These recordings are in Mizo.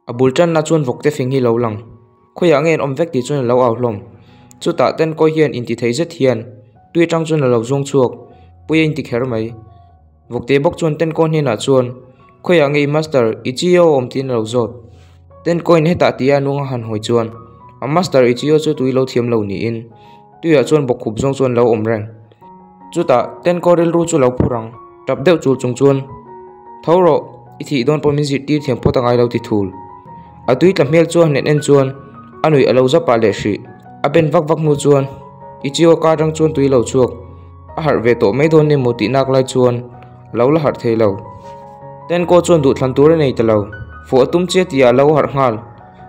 A bul tanna chuan vawk te fing hi lo lang. Khawiah nge an awm vek tih chuan a lo au hlawm. Chutah Tenkawi hian intithei zet hian tui atang chuan a lo zuang chhuak. Puia inti kher mai. Vawkte bawk chuan Tenkaw hnenah chuan, Khawiah nge i master Ichio a awm tiin a lo zawt. Tenkawiin hetah tia a nung a han hawi chuan a master Ichio chu tui lo thiam lo niin tuiah chuan bawkkhup zawng chuan lo awm reng. Chutah Tenkaw rilru chu lo phur ang. Tap deuh chul chung chuan, Tho rawh, i thih dawn pawh min zirtir thiam phawt a ngai lo ti thul. A tui tla hmel chuan hnen en chuan a nuih a lo zap ah leh hrih. A ben vak vak hnu chuan i chiu a kar atang chuan tui lo chhuak. A harh ve tawh mai dawn emaw tih nak lai chuan a lo la harh thei lo. Tenkaw chuan duhthlan tur a nei ta lo. Fawh a tum chiah tih ah a lo harh nghal.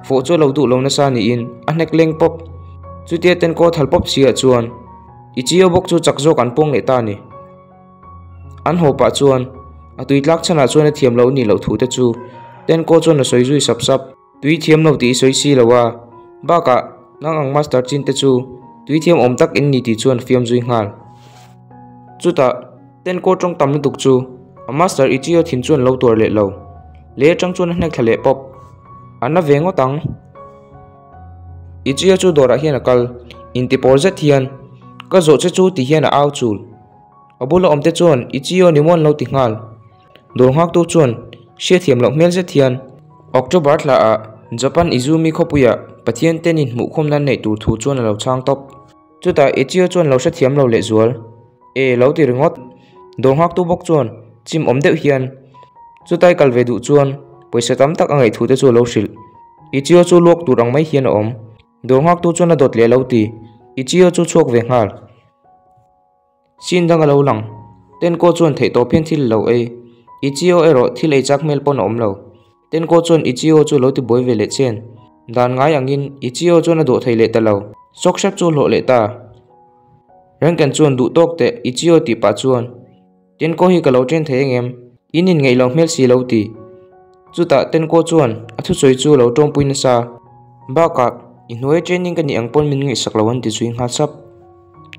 Fawh chu a lo duh lo nasa niin a hnek leng pawp. Chutia Tenkaw thal pawp si ah chuan i chiu bawk chu chak zawk an pawng leh ta a ni. An haw pah chuan a tui tlak chhanah chuan a thiam loh nih loh thu te chu Tenkaw chuan a sawi zui sap sap. Tui thiam lo tih i sawi si lo a, bakah nang ang master chin te chu tui thiam awm tak in ni tih chuan a fiam zui nghal. Chutah Tenkaw tawng tam lutuk chu a master Ichio thin chuan lo tuar leh lo. Lei atang chuan a hnek thla leh pawp. A na ve ngawt ang. Ichio chu dawrah hian a kal, intipawl zet hian ka zawh che chu ti hian a au chul. A bula awmte chuan i chi aw ni maw an lo ti nghal. Dawr nghaktu chuan hriatthiam loh hmel zet hian October thla ah Japan Izumi khawpuiah Pathian ten inhmuhkhawmna an neih tur thu chuan a lo chhang tawp. Chutah Ichio chuan lo hrethiam lo lehzual e lo ti ringawt. Dawr nghaktu bawk chuan chim awm deuh hian chutai kal ve duh chuan pawisa tam tak a ngaih thu te chu a lo hrilh. Ichio chu luak tur ang mai hian a awm. Dawr nghaktu chuan a dawt leh lo ti. Ichio chu chhuak ve nghal. Sin dang a lo lang. Tenkaw chuan theihtawp hian thil a lo ei. Ichio erawh thil ei chak hmel pawn a awm lo. Tenkaw chuan Ichio chu a lo ti buai ve leh chen. Dan ngai angin Ichio chuan a dawh thei leh ta lo. Sawk hrep chu a hlawh leh ta. Rankin chuan duh tawk teh Ichio tih pah chuan, Tenkaw hi ka lo chen thei engem? In inngeih lo hmel si lo ti. Chutah Tenkaw chuan a thusawi chu a lo tawngpui nasa. Bakah, i hnuai training ka nih ang pawn min ngaihsak lo an ti zui nghal sap.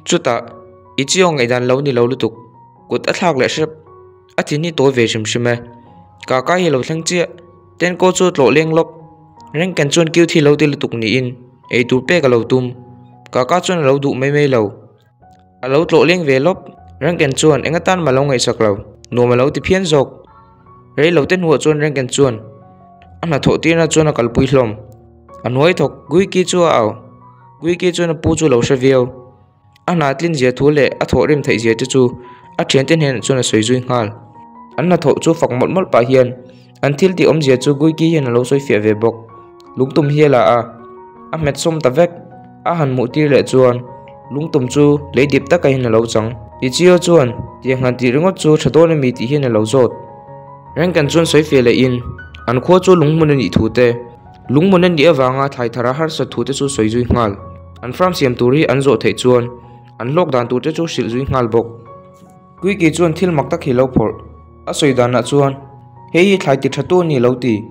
Chutah, i chiaw ngaihdan lo ni lo lutuk, kut a thlak leh hrep, a thin hi tawi ve hrim hrim e. Kaka hi lo thleng chiah, Tenkaw chu a tlawh leng lawk, Rengken chuan kiu thi lo ti lutuk niin eitur pek a lo tum, Kaka chuan a lo duh mai mai lo. A lo tlawh leng ve lawp, Rengken chuan eng atan mah lo ngaihsak lo, nuam a lo ti phian zawk. Rei lo te hnuah chuan Rengken chuan a hnathawh tirna chuan a kalpui hlawm. A hnuai thawk Guiki chu a au. Guiki chuan a pu chu lo hre viau. A hna tlin zia thu leh a thawh rim theih zia te chu a thiante hnenah chuan a sawi zui nghal. An hnathawh chu fak mawlh mawlh pah hian an thil tih awmzia chu Guiki hian a lo sawi fiah ve bawk. Lungtum hi a la a, a hmet sawm ta vek. A han hmuh tir leh chuan lungtum chu lei dip taka hian a lo chang. Ichio chuan tiang han tih ringawt chu tha dawn ami tih hian a lo zawt. Rengken chuan sawi fiah leh in an khua chu lunghmun a nih thu te, Lungmun a nih avanga thlai thar a harsat thu te chu sawi zui nghal. An farm siam tur hi an zawh theih chuan an hlawk dan tur te chu hrilh zui nghal bawk. Kuiki chuan thil mak tak hi lo phawrh. A sawi danah chuan hei hi thlai ti tha tu a ni lo ti.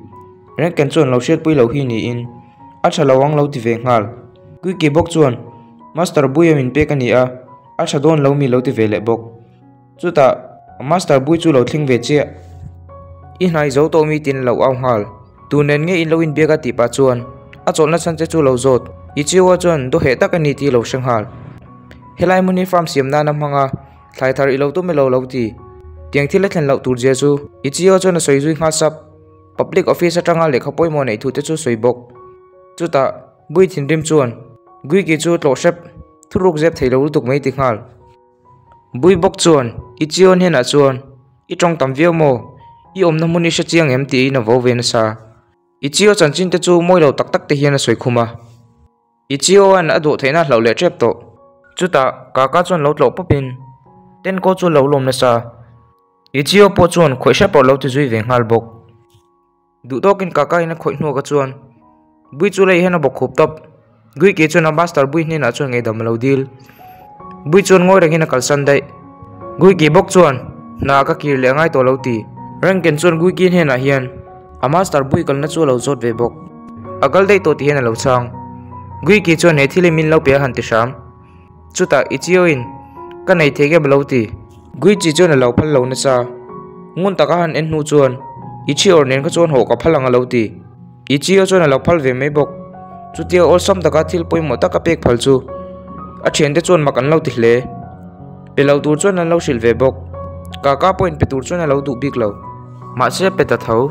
Rankin chuan lo hriatpui lo hi niin a tha lo ang lo ti ve nghal. Kuiki bawk chuan Master Buia min pek a ni a, a tha dawn lo mi lo ti ve leh bawk. Chutah Master Bui chu lo thleng ve chiah. I hnai zo tawh mi tin lo au nghal. Tu nen nge in lo inbiak a tih pah chuan a chawlhna chhan che chu lo zawt. I chiua chuan dawheh tak a ni tih lo hre nghal. Helai hmun hi farm siam nan a hmang a, thlai thar i lo tum elo lo ti. Tiang thil a thlen loh tur zia chu i chiua chuan a sawi zui nghal sap. Public office atanga lehkha pawimawh neih thu te chu sawi bawk. Chutah Bui thinrim chuan Guiki chu tlawh hrep thuruk zep thei lo lutuk mai ti nghal. Bui bawk chuan, I chiawn hnenah chuan i tawng tam viau maw? I awmna hmun i hre chiang em? tiin a vo ve nasa. I chiaw chanchin te chu mawi lo tak tak te hian a sawi khum a. I chiaw-a'n a duh theihna a hlauh leh tep tawh. Chutah Kaka chuan lo tlawh pawpin Tenkaw chu lo lawm nasa. I chiaw pawh chuan khawih hrep pawh lo ti zui ve nghal bawk. Duh tawkin Kaka in a khawih hnuak a chuan Bui chu lei hian a bawk khup tawp. Gui ke chuan a master Bui hnenah chuan ngaihdam a lo dil. Bui chuan ngawi rengin a kalsan daih. Gui ke bawk chuan hna ka kir leh a ngai tawh lo ti. Rankin chuan Gui ki hnenah hian a master Bui kalna chu a lo zawt ve bawk. A kal daih tawh ti hian a lo chhang. Gui ki chuan he thil hi min lo pe a han ti hram. Chutah Ichio in ka nei thei em lo ti. Guichi chuan a lo phal lo nasa. Ngun taka han en hnu chuan Ichior nen kha chuan hawh ka phal ang a lo ti. Ichio chuan a lo phal ve mai bawk. Chutia awlsam taka thil pawimawh tak a pek phal chu a thiante chuan mak an lo ti hle. Pe lo tur chuan an lo hrilh ve bawk. Kaka pawhin pe tur chuan a lo duh bik lo. Mahse a pe ta tho.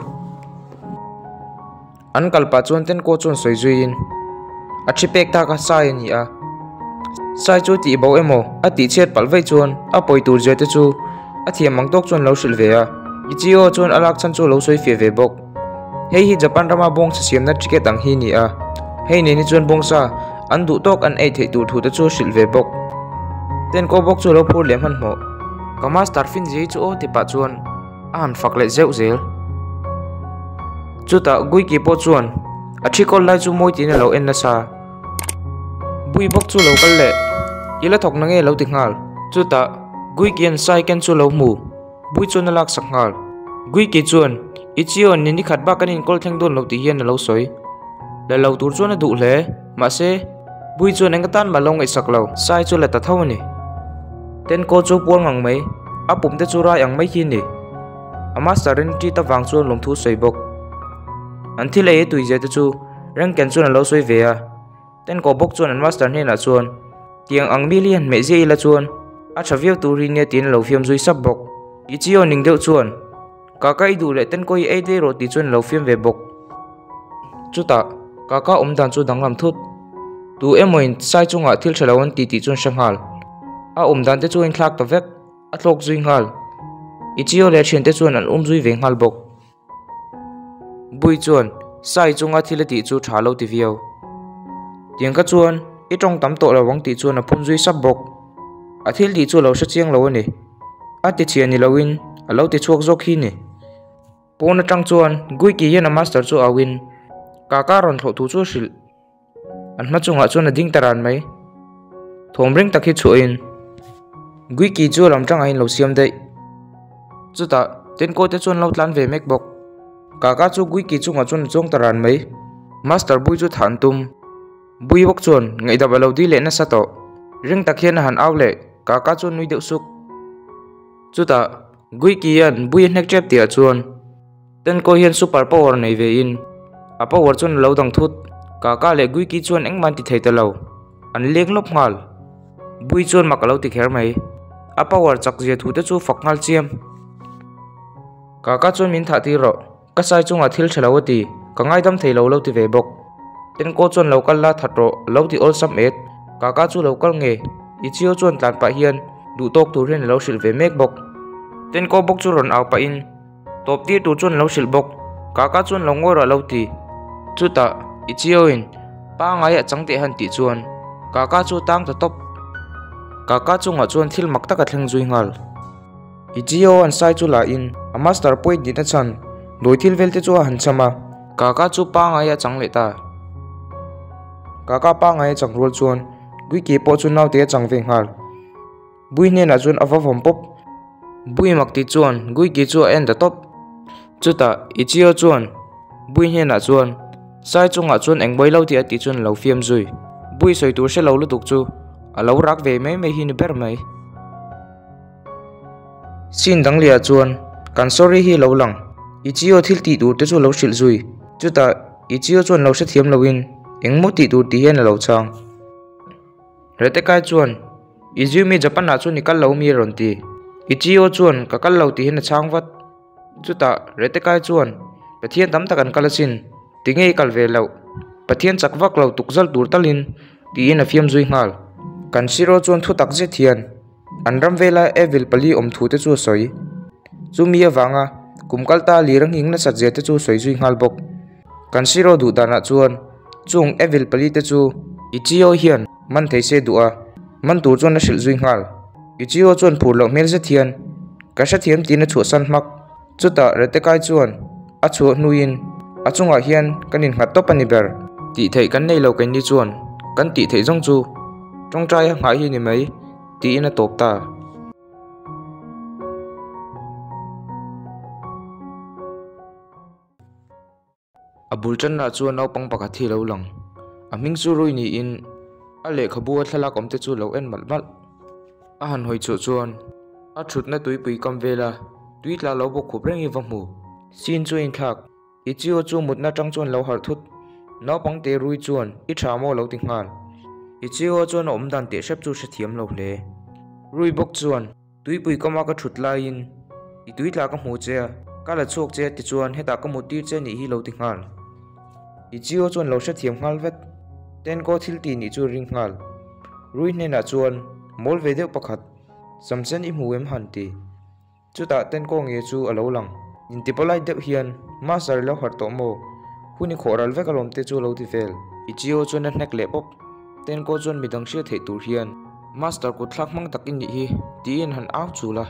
An kal pah chuan Tenko chuan sawi zuiin a thi pek tak a Sai a ni a. Sai chu tih bo emaw a tih chhiat palh vaih chuan a pawi tur zia te chu a thiam ang tawk chuan lo hrilh ve a. Ichio chuan a lak chhan chu a lo sawi fiah ve bawk. Hei hi Japan rama bawngsa siamna ticket ang hi a ni a, hei nen hi chuan bawngsa an duh tawk an ei theih tur thu te chu a hrilh ve bawk. Tenko bawk chu a lo phur leh hmanhmawh. Ka master fin zia hi chu aw ti pah chuan a han fak leh zeuh zel. Chutah Guiki pawh chuan a thi kawl lai chu mawi tiin a lo en nasa. Bui bawk chu lo kal leh i la thawk na nge lo ti nghal. Chutah Guikian sai ken chu lo hmu. Bui chuan a laksak nghal. Guiki chuan, I chiawn ni nikhat bak kan inkawl thleng dawn lo tih hian a lo sawi. La lo tur chuan a duh hle. Mahse, Bui chuan eng atan mah lo ngaihsak lo. Sai chu la ta tho a ni. Tenkaw chu puar ngang mai. A pum te chu rai ang mai khi a ni. A master in ṭit avang chuan lawmthu sawi bawk. An thil ei a tuizia te chu Rengken chuan a lo sawi ve a. Tenkaw bawk chuan an master hnenah chuan, Tiang ang mil hi han hmeh ziah ila chuan a tha viau tur hi nia tiin a lo fiam zui sap bawk. Ichio ning deuh chuan, Kaka i duh leh Tenkaw hi ei daih rawh tih chuan a lo fiam ve bawk. Chutah, Kaka awm dan chu danglam thut. Tu emawin sai chungah thil tha lo an ti tih chuan hre nghal. A awm dan te chu a inthlak ta vek, a thlawk zui nghal. Ichio leh a thiante chuan an um zui ve nghal bawk. Bui chuan Sai chunga thil a tih chu tha lo ti viau. Tiang kha chuan i tawng tam tawh lo ang tih chuan a phun zui sap bawk. A thil tih chu a lo hre chiang lo a ni. A ti chhia ni loin a lo ti chhuak zawk hi ni. Pawn atang chuan Guiki hian a master chu auin Kaka rawn thlawh thu chu a hrilh. An hma chungah chuan a ding ta ran mai. Thawm ring tak hi chhuahin Guiki chu a lam tangah in lo siam daih. Chutah Tenkaw te chuan lo tlan ve mek bawk. Kaka chu Guiki chungah chuan a chuang ta ran mai. Master Bui chu thah an tum. Bui bawk chuan ngaihdam a lo dil leh nasa tawh. Ring tak hian a han au leh Kaka chuan nui deuh suk. Chutah Guiki hian Bui a hnek tep tihah chuan Tenko hian super power nei ve in a power chuan a lo dang thut. Kaka leh Guiki chuan engmah an ti thei ta lo. An leng lawp nghal. Bui chuan mak a lo ti kher mai. A power chak zia thu te chu fak nghal chiam. Kaka chuan min thah tir rawh. Ka sai chungah thil tha lo a ti. Ka ngaidam thei lo lo ti ve bawk. Tenko chuan lo kal la that rawh a lo ti awlsam et. Kaka chu lo kal nge? Ichio chuan tlan pah hian duh tawk tur hian a lo hrilh ve mek bawk. Tenko bawk chu rawn au pahin Tawp tir tur chuan lo hrilh bawk. Kaka chuan lo ngawi rawh a lo ti. Chutah Ichio-in pangai a chang teh han tih chuan Kaka chu a tang ta tawp. Kaka chungah chuan thil mak tak a thleng zui nghal. Ichio an sai chu la in a master point nihna chhan dawi thil vel te chu a han cham a. Kaka chu pangai a chang leh ta. Kaka pangai a chang rual chuan Guike pawh chu naute a chang ve nghal. Bui hnenah chuan a va vawm pawp. Bui mak tih chuan Guiki chu a en ta tawp. Chutah Ichio chuan Bui hnenah chuan Sai chungah chuan eng buai lo tih a tih chuan a lo fiam zui. Bui sawi tur hre lo lutuk chu a lo rak ve mai mai hi ni ber mai. Scene dang lehah chuan kan sorry hi a lo lang. Ichio thil tih tur te chu a lo hrilh zui. Chutah Ichio chuan lo hrethiam loin engmaw tih tur tih hian a lo chhang. Retekai chuan, Izumi Japan ah chuan i kal lo mi a rawn ti. Ichio chuan, Ka kal lo tih hian a chhang vat. Chutah Retekai chuan, Pathian tam tak an kal asin, tinge i kal ve loh? Pathian chak vak lo tuk zal tur talin, tiin a fiam zui nghal. Kanshiro chuan thu tak zet hian an ram vela evil pali awm thu te chu a sawi. Chumi avanga kum kal ta lir a nghing nasat zia te chu a sawi zui nghal bawk. Kanshiro duh danah chuan chung evil pali te chu Ichio hian man thei se duh a, man tur chuan a hrilh zui nghal. Ichio chuan phur loh hmel zet hian ka hrethiam tiin a chhuahsan hmak. Chutah Retekai chuan a chhuah hnuin a chungah hian kan innghat tawp a ni ber. Tih theih kan nei lo keini chuan kan tih theih zawng chu tawngtai a nghah hi ni mai tiin a tawp ta. A bul tanna chuan naupang pakhat hi a lo lang. A hming chu Rui niin a lehkhabu a thlalak awm te chu a lo en malh malh. A han hawi chhuah chuan a thutna tuipui kam vela tui tla lo bawk khup reng hi va hmu. Scene chu a inthlak. Ichio chu mutna atang chuan lo harh thut. Naupang te rui chuan i tha maw lo ti nghal. Ichio chuan a awm dan teh hrep chu hrethiam lo hle. Rui bawk chuan tuipui kama ka thut laiin i tui tla ka hmu che a, ka la chhuak che a tichuan hetah ka mut tir che nih hi lo ti nghal. Ichio chuan lo hrethiam nghal vet. Tenko thil tih nih chu ring nghal. Rui hnenah chuan mawl ve deuh pakhat Samsen i hmu em han ti. Chutah Tenko nge chu a lo lang. Inti polite deuh hian, Master i lo harh tawh maw? Hun i khawh ral vek alawm te chu a lo ti vel. Ichio chuan a hnek leh pawp. Tenko chuan midang hriat theih tur hian, Master kut thlak hmang tak i nih hi, tiin han au chul a.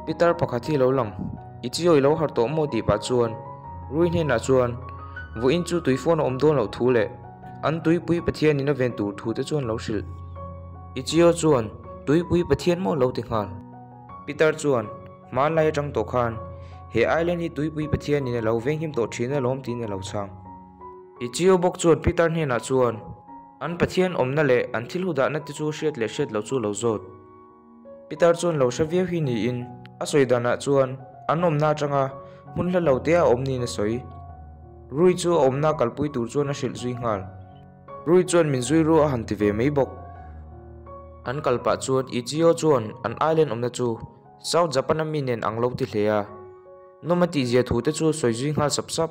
Pitar pakhat hi a lo lang. Ichio i lo harh tawh maw tih pah chuan Rui hnenah chuan, Vawiin chu tuifawn a awm dawn loh thu leh an tuipui Pathianin a ven tur thu te chuan lo hrilh. Ichio chuan, Tuipui Pathian maw lo ti nghal. Peter chuan, Hmanlai atang tawh khan, he island hi Tuipui Pathianin a lo venghim tawh thin alawm tiin a lo chhang. Ichio bawk chuan Peter hnenah chuan, An Pathian awmna leh an thil hu dahna te chu hriat leh hriat loh chu lo zawt. Peter chuan lo hre viau hi niin a sawi danah chuan an awmna atanga hmun hla lo te a awm niin a sawi. Rui chu a awmna kalpui tur chuan a hrilh zui nghal. Rui chuan min zui ru a han ti ve mai bawk. An kal pah chuan Ichio chuan an island awmna chu South Japan a mi nen ang lo ti hle a. Nawm a tihzia thu te chu sawi zui nghal sap sap.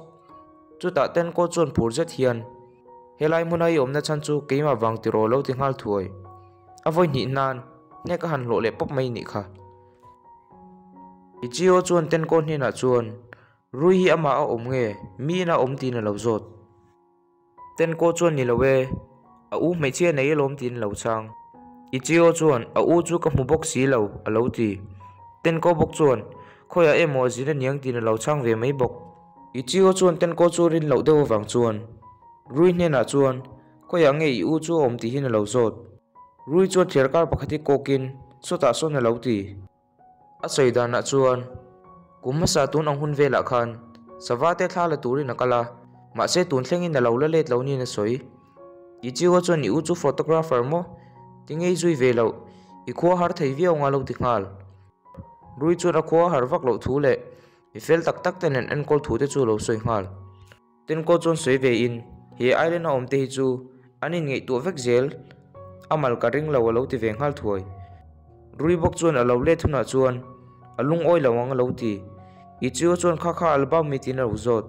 Chutah Tenko chuan phur zet hian, Helai hmuna i awmna chhan chu keimah vang tiraw lo ti nghal thuai. A vawi hnih nan hnek a han hlawh leh pawp mai nih kha. Ichio chuan Tenko hnenah chuan, Rui hi amah a awm nge? Miin a awm tiin a lo zawt. Tenko chuan ni lo e, a u hmeichhia nei alawm tiin a lo chhang. Ichio chuan a u chu ka hmu bawk si lo a lo ti. Tenko bawk chuan khawiah emaw a zin aniang tiin a lo chhang ve mai bawk. Ichio chuan Tenko chu rin loh deuh avang chuan Rui hnenah chuan khawiah nge i u chu a awm tih hian a lo zawt. Rui chuan thliarkar pakhat hi kawkin sawtah sawn a lo ti. A sawi danah chuan kum hmasa tun ang hun velah khan sava te thla la turin a kal a, mahse tun thlengin a lo la let lo niin a sawi. Ichigo chuan i u chu photographer maw? Tinge i zui ve loh? I khua har thei viau anga lo ti nghal. Rui chuan a khua har vak loh thu leh mi fel tak tak ten an enkawl thu te chu a lo sawi nghal. Tenko chuan sawi ve in, he island a awm te hi chu an in ngaihtuah vek zel, a mal ka ring lo a lo ti ve nghal thuai. Rui bawk chuan a lo let hunah chuan a lungawi lo ang a lo ti. Ichio chuan kha kha album mi tiin a lo zawt.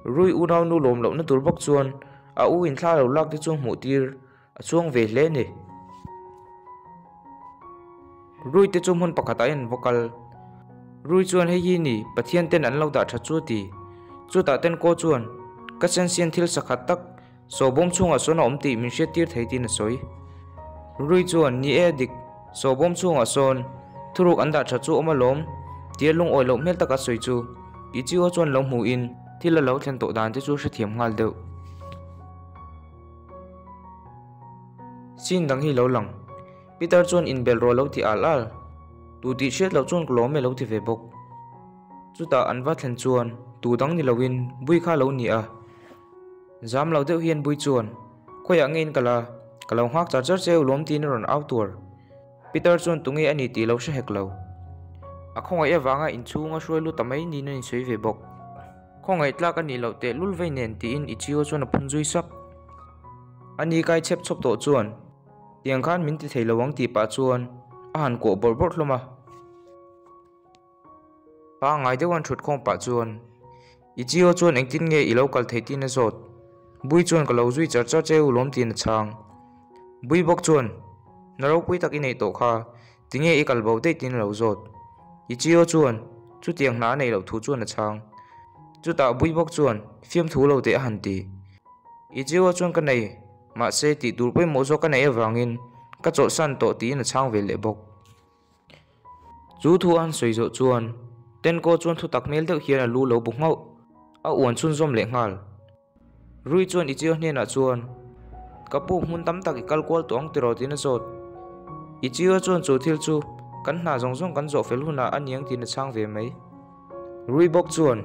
Rui unau nu lawm lohna tur bawk chuan a u in thla lo lak te chu hmuh tir a chuang ve hle a ni. Rui te chu hmun pakhat ah hian va kal. Rui chuan hei hi ni Pathian ten an lo dah tha chu a ti. Chutah ten kaw chuan ka sensian thil sakhat tak sawhbawm chhungah sawn a awm tih min hriat tir thei tiin a sawi. Rui chuan ni e dik sawhbawm chhungah sawn thuruk an dah tha chu awm alawm tia lungawi loh hmel taka sawi chu Ichigo chuan lo hmuhin thil a lo thlen tawh dan te chu hrethiam nghal deuh. Scene dang hi lo lang. Peter chuan inbelh rawh lo ti al al. Tu tih hriat loh chuan ka lawm e lo ti ve bawk. Chutah an va thlen chuan tu dang ni loin Bui kha lo ni a. Zam lo deuh hian Bui chuan, Khawiah nge in kal a? Ka lo nghak char char che u lawm tiin a rawn au tuar. Peter chuan tunge a ni tih lo hre hek lo. A khawngaih avanga inchhung a hruai lut ta mai niin a insawi ve bawk. Khawngaih tlak a nih loh teh lul vei nen tiin Ichio chuan a phun zui sap. A ni kai chhep chhawp tawh chuan tiang khan min ti thei lo ang tih pah chuan a han kuah bawrh bawrh hlawm a. Pangngai deuh an thut khawm pah chuan Ichio chuan engtin nge i lo kal thei tiin a zawt. Bui chuan ka lo zui char char che u lawm tiin a chhang. Bui bawk chuan na ropui tak i neih tawh kha tinge i kal bo daih tiin a lo zawt. Ichio chuan chutiang hna a neih loh thu chuan a chhang. Chutah Bui bawk chuan fiamthu lo teh a han ti. Ichigo chuan ka nei, mahse tih tur pawimawh zawk ka neih avangin ka chawlhsan tawh tiin a chhang ve leh bawk. Chu thu a han sawi zawh chuan Tenko chuan thu tak hmel deuh hian a lu lo bu nghauh, a uan chhunzawm leh nghal. Rui chuan Ichigo hnenah chuan, Ka pu hmun tam tak i kal kual tawh ang tiraw tiin a zawt. Ichigo chuan chu thil chu kan hna zawng zawng kan zawh fel hunah a niang tiin a chhang ve mai. Rui bawk chuan,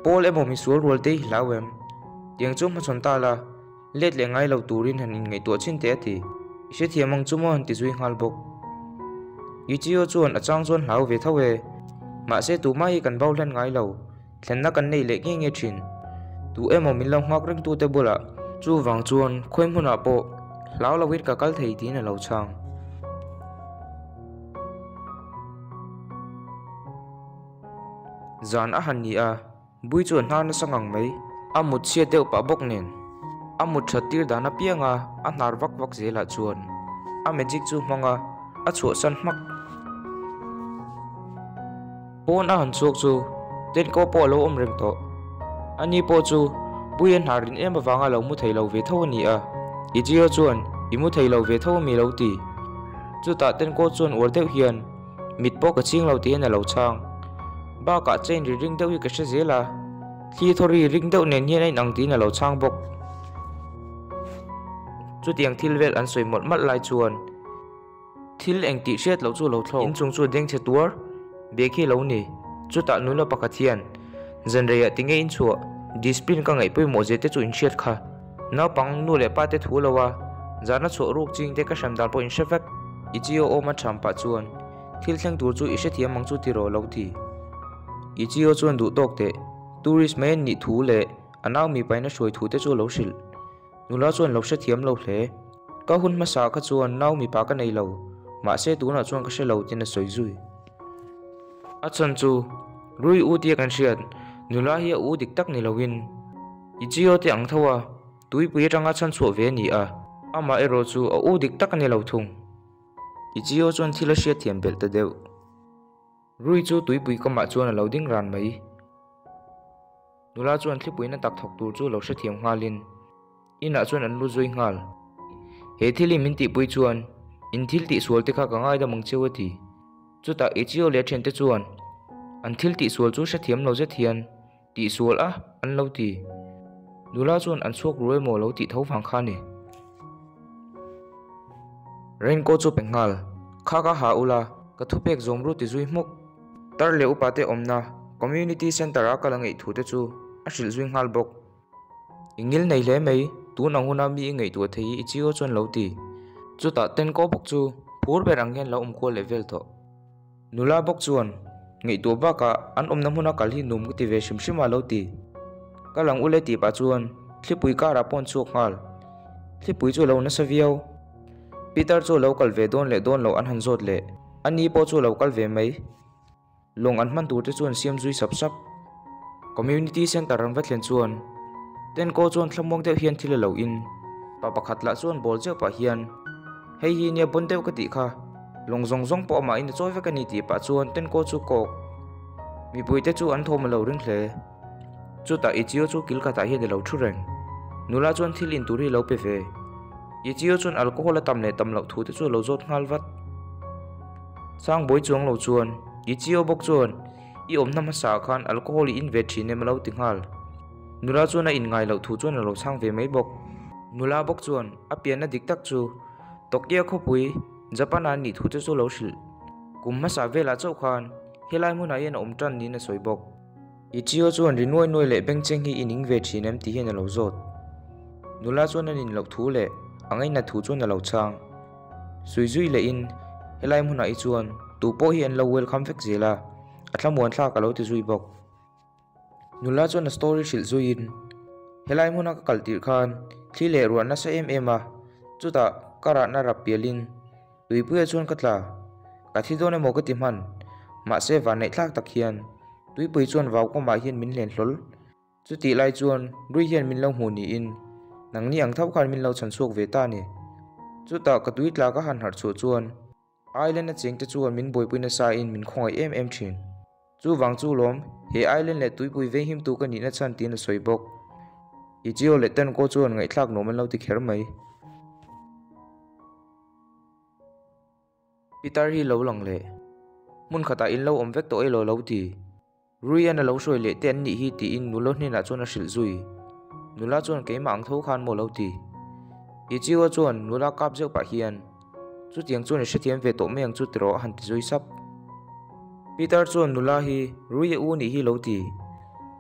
Paul emaw misual rual te hi hlau em? Tiang chu hmachhawn ta la, let leh ngai lo turin han inngaihtuah chin teh a ti. I hrethiam ang chu maw han ti zui nghal bawk. Ichio chuan a chang chuan hlau ve tho e. Mahse tumah hi kan bo hlan ngai lo. Thlenna kan nei leh nge nge thin. Tu emaw min lo nghak reng tute bulah chuvang chuan khawi hmunah pawh hlau loin ka kal thei tiin a lo chhang. Zan a han ni a, Bui chu a hnar nasa ngang mai. A mut chhiat deuh pah bawk nen a mut that tir dan apianga a hnar vak vak zelah chuan a magic chu hmang a, a chhuahsan hmak. Pawn a han chhuak chu Tenko pawh a lo awm reng tawh. Ani pawh chu Bui a hnar rin em avanga lo mu thei lo ve tho a ni a. Ichiro chuan I mu thei lo ve tho ami lo ti. Chutah Tenko chuan uar deuh hian Mit pawh ka ching lo tiin a lo chhang. Bakah chain ri ring deuh hi ka hre zel a, thli thaw ri ring deuh nen hian a inang tiin a lo chhang bawk. Chutiang thil vel an sawi mawlh malh lai chuan thil eng tih hriat loh chu lo thlawk. Inchung chu a deng chhe tuar bek hi lo ni. Chutah nula pakhat hian zanreiah tinge inchhuah discipline ka ngaih pawimawh zia te chu inhriat kha. Naupang nu leh pa te thu lo a, zahna chhuah ruk ching te ka hrem dan pawh in hre vek. I Chio awm a tham pah chuan thil thleng tur chu i hrethiam ang chu tiraw lo ti. I Chio chuan duh tawk teh, tourist mai an nih thu leh a nau mipa in a hruai thu te chu a lo hrilh. Nula chuan lo hrethiam lo hle. Ka hun hmasa kha chuan nau mipa ka nei lo, mahse tunah chuan ka hre lo tiin a sawi zui. A chhan chu Rui u tia kan hriat, nula hi a u dik tak ni loin I Chio te ang tho a, tuipui atanga chhan chhuah ve a ni a, amah erawh chu a u dik tak a ni lo thung. I Chio chuan thil a hriatthiam belh ta deuh. Rui chu tuipui kamah chuan a lo ding ran mai. Nula chuan thlipuina tak thawk tur chu lo hrethiam nghalin inah chuan an lut zui nghal. He thil hi min tihpui chuan in thil tihsual te kha ka ngaidam ang cheu a ti. Chutah Ichio leh a thiante chuan an thil tihsual chu hrethiam lo zet hian tihsual a an lo ti. Nula chuan an chhuak ru emaw lo tih tho vang kha a ni. Raincoat chu pe nghal, Kha ka ha ula, ka thupek zawm ru ti zui hmuk. Tar leh upa te awmna Community Centre a kal a ngaih thu te chu a hrilh zui nghal bawk. I ngil nei hle mai, tun ang huna mi i ngaihtuah thei hi i chiu chuan lo ti. Chutah Tenko bawk chu phur ber ang hian lo awm kual leh vel tawh. Nula bawk chuan ngaihtuah bakah an awmna hmuna kal hi nuam ka ti ve hrim hrim a lo ti. Kal ang ule tih pah chuan thlipui karah pawh an chhuak nghal. Thlipui chu a lo nasa viau. Peter chu a lo kal ve dawn leh dawn loh an han zawt leh. A ni pawh chu a lo kal ve mai. Lawng an hman tur te chuan siam zui sap sap. Community Centre an va thlen chuan Tenko chuan thlamuang deuh hian thil a lo in. Pa pakhat lah chuan bawl zeuh pah hian, Hei hi nia bawn deuh ka tih kha. Lawng zawng zawng pawh amahin a chawi vek a ni tih pah chuan Tenko chu kawk. Mipuite chu an thawm a lo ring hle. Chutah Ichio chu kil khatah hian a lo thu reng. Nula chuan thil in tur hi a lo pe ve. Ichio chuan alcohol a tam leh tam loh thu te chu a lo zawt nghal vat. Sangbawi chuang lo chuan Ichio bawk chuan I awmna hmasa ah khan alcohol i in ve thin em a lo ti nghal. Nula chuan a in ngai loh thu chuan a lo chhang ve mai bawk. Nula bawk chuan a pianna dik tak chu Tokyo khawpui Japan ah a nih thu te chu a lo hrilh. Kum hmasa velah chauh khan helai hmunah hian a awm tan niin a sawi bawk. Ichio chuan ri nuai nuai leh bengcheng hi i ning ve thin em tih hian a lo zawt. Nula chuan a nin loh thu leh a ngainat thu chuan a lo chhang. Sui zui lehin helai hmunah hi chuan tu pawh hi an lo welcome vek zel a, a thlamuan thlak a lo ti zui bawk. Nula chuan a story hrilh zuiin helai hmuna ka kal tirh khan thli leh ruah nasa em em a, chutah ka rahna rap pialin Tuipuia chuan ka tla, ka thi dawn emaw ka ti hman, mahse vanneih thlak tak hian Tuipui chuan vau kawmah hian min hlen hlawl. Chutih lai chuan Rui hian min lo hmuh niin nangni ang tho khan min lo chhan chhuak ve ta a ni. Chutah ka tui tla ka han harh chhuah chuan Island a chengte chuan min buaipui nasa in min khawngaih em em thin. Chuvang chu lawm, he island leh tuipui venghimtu ka nihna chhan tiin a sawi bawk. Ichio leh Tenko chuan ngaihthlak nuam an lo ti kher mai. Pitar hi lo lang leh. Hmun khatah in lo awm vek tawh elaw lo ti. Ruian a lo hruai leh te an nih hi tiin nula hnenah chuan a hrilh zui. Nula chuan keimah ang tho khan maw lo ti. Ichiwa chuan nula kap zeuh pah hian, Chutiang chuan i hrethiam ve tawh mai ang chu tiraw a han ti zui sap. Pitar chuan nula hi Ruia u nih hi lo ti.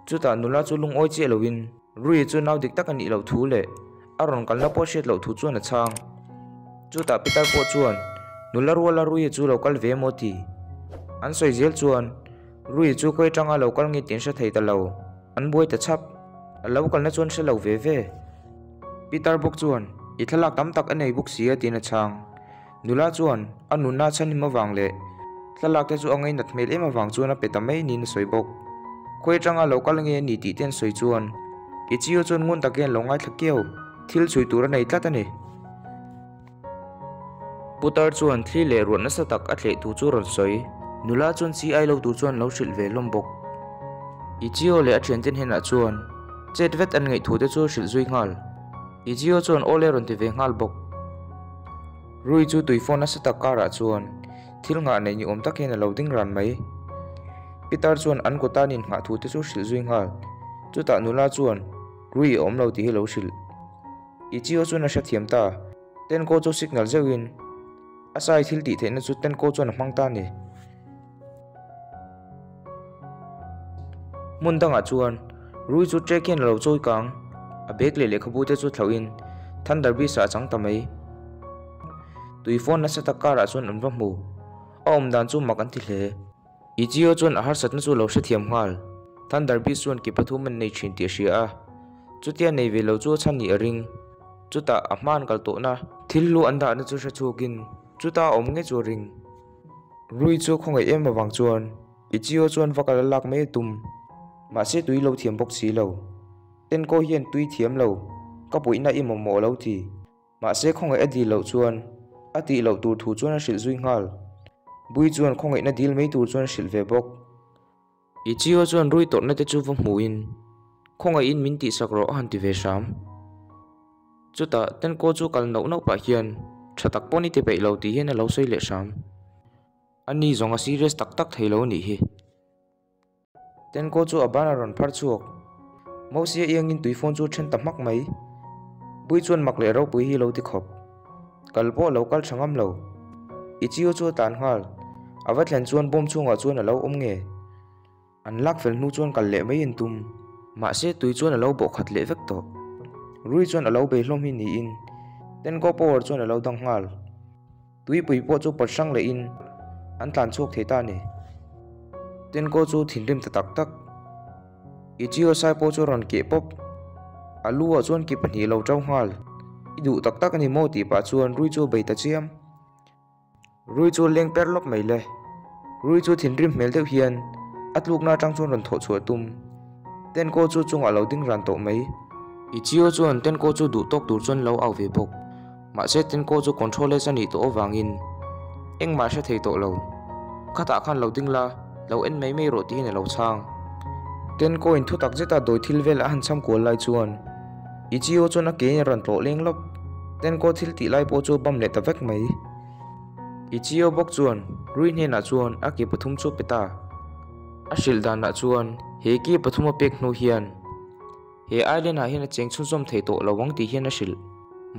Chutah nula chu lungawi chiah loin Ruia chu nau dik tak a nih loh thu leh A rawn kalna pawh hriat loh thu chuan a chhang. Chutah Pitar pawh chuan, Nula ruala Ruia chu lo kal ve maw ti? An sawi zel chuan, Rui chu khawi atanga lo kal nge tih an hre thei ta lo, an buai ta chhap. A lo kalna chu an hre lo ve ve. Pitar bawk chuan, I thlalak tam tak a nei bawk si a tiin a chhang. Nula chuan a nunna chhanhim avang leh thlalak te chu a ngainat hmel em avang chuan a pe ta mai niin a sawi bawk. Khawi atanga lo kal nge a ni tih te an sawi chuan Ichio chuan ngun takin a lo ngaithla kiau, thil chhui tur a nei tlat a ni. Putar chuan thli leh ruah nasa tak a thleh thu chu rawn sawi. Nula chuan chi ai lo tur chuan lo hrilh ve hlawm bawk. Ichio leh a thiante hnenah chuan chet vet an ngaih thu te chu hrilh zui nghal. Ichio chuan awle rawn ti ve nghal bawk. Rui chu tui phone nasa tak karah chuan thil nghah neih ni awm tak hian a lo ding ran mai. Pitar chuan an kawta an innghah thu te chu hrilh zui nghal. Chutah nula chuan Rui a awm lo tih hi lo hrilh. Ichio chuan a hrethiam ta. Tenko chu signal zeuhin a sai thil tih theihna chu Tenko chuan a hmang ta a ni. Hmun dangah chuan Rui chu trek hian a lo chawi kang, a bag leh lehkhabu te chu thlauhin Thunder Beast ah a chang ta mai. Tui phone nasa tak karah chuan an va hmu, a awm dan chu mak an ti hle. Ichio chuan a harsatna chu lo hrethiam nghal, Thunder Beast chuan ki pathum an nei thin tih a hria a, chutia nei ve lo chu a chhan nih a ring. Chutah a hma an kal tawhna thil hlu an dahna chu hre chhuakin chuta a awm ngei chu a ring. Rui chu khawngaih em avang chuan Ichio chuan va kal a lak mai a tum. Mahse tui lo thiam bawk si lo. Tenko hian tui thiam lo, ka puihna i mamawh lo ti. Mahse khawngaih a dil loh chuan a tih loh tur thu chuan a hrilh zui nghal. Bui chuan khawngaihna dil mai tur chuan a hrilh ve bawk. Ichio chuan rui tawrhna te chu va hmuhin khawngaihin min tihsak rawh a han ti ve hram. Chutah Tenko chu kal nauh nauh pah hian tha tak pawh ni ti peih lo tih hian a lo sawi leh hram. Ani zawng a serious tak tak thei lo a nih hi. Tenko chu a ban a rawn phar chhuak. Mosia iangin tui phone chu then ta hmak mai. Bui chuan mak leh ropui hi lo ti khawp. Kal pawh a lo kal tha ngam lo. Ichio chu a tlan nghal. A va thlen chuan bawm chhungah chuan a lo awm nge. An lak fel hnu chuan kal leh mai an tum. Mahse tui chuan a lo bawh khat leh vek tawh. Rui chuan a lo bei hlawm hi niin Tenko Power chuan a lo dang nghal. Tuipui pawh chu pawt hrang lehin an tlan chhuak thei ta a ni. Tenko chu thinrim ta tak tak. Ichio sai pawh chu a rawn keh pawp. A lu ah chuan ki pahnih a lo tau nghal. I duh tak tak a ni maw tih pah chuan Rui chu a bei ta chiam. Rui chu leng per lawk mai le. Rui chu thinrim hmel deuh hian a tlukna atang chuan rawn thawh chhuah tum. Tenko chu chungah lo ding ran tawh mai. Ichio chuan Tenko chu duh tawk tur chuan lo au ve bawk. Mahse Tenko chu controlless a nih tawh avangin engmah hre thei tawh lo. Khatah khan lo ding la, lo en mai mai rawh tiin a lo chhang. Tenko in thutak zeta dawi thil vel a han cham kual lai chuan Ichio chuan a kein a rawn tlawh leng lawp. Tenko thil tih lai pawh chu a bam leh ta vek mai. Ichio bawk chuan Rui hnenah chuan a ke pathum chu a pe ta. A hrilh danah chuan he ke pathum a pek hnu hian he island ah hian a cheng chhunzawm thei tawh lo ang tih hian a hrilh.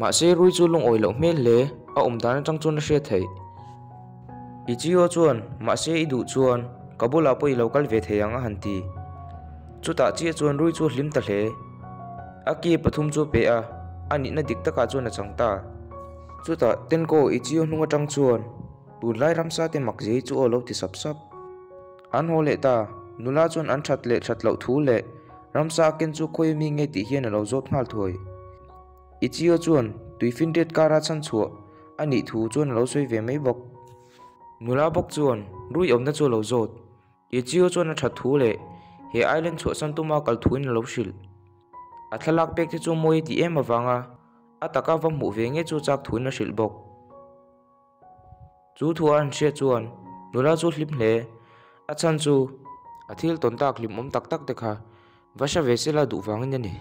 Mahse Rui chu lungawi loh hmel hle, a awm dan atang chuan a hriat theih. Ichio chuan mahse i duh chuan ka bulah pawh i lo kal ve thei ang a han ti. Chutah chiah chuan Rui chu a hlim ta hle. A ke pathum chu a pe a, a nihna dik takah chuan a chang ta. Chutah Tenko Ichio hnung atang chuan tunlai ramsa te mak zia hi chu aw lo ti sap sap. An haw leh ta, nula chuan an that leh that loh thu leh ramsa a ken chu khawi ami nge tih hian a lo zawt nghal thuai. Ichio chuan tuifinriat kara chhan chhuah a nih thu chuan a lo sawi ve mai bawk. Nula bawk chuan rui awmna chu a lo zawt. Ichio chuan a that thu leh he island chhuahsan tuma kal thuin a lo hrilh. A thlalak pek te chu mawi a tih em avanga a taka va hmuh ve nge chu chak thuin a hrilh bawk. Chu thu a han hriat chuan nula chu hlim hle. A chhan chu a thil tawn tak hlimawm tak tak te kha va hre ve sela duh vangin a ni.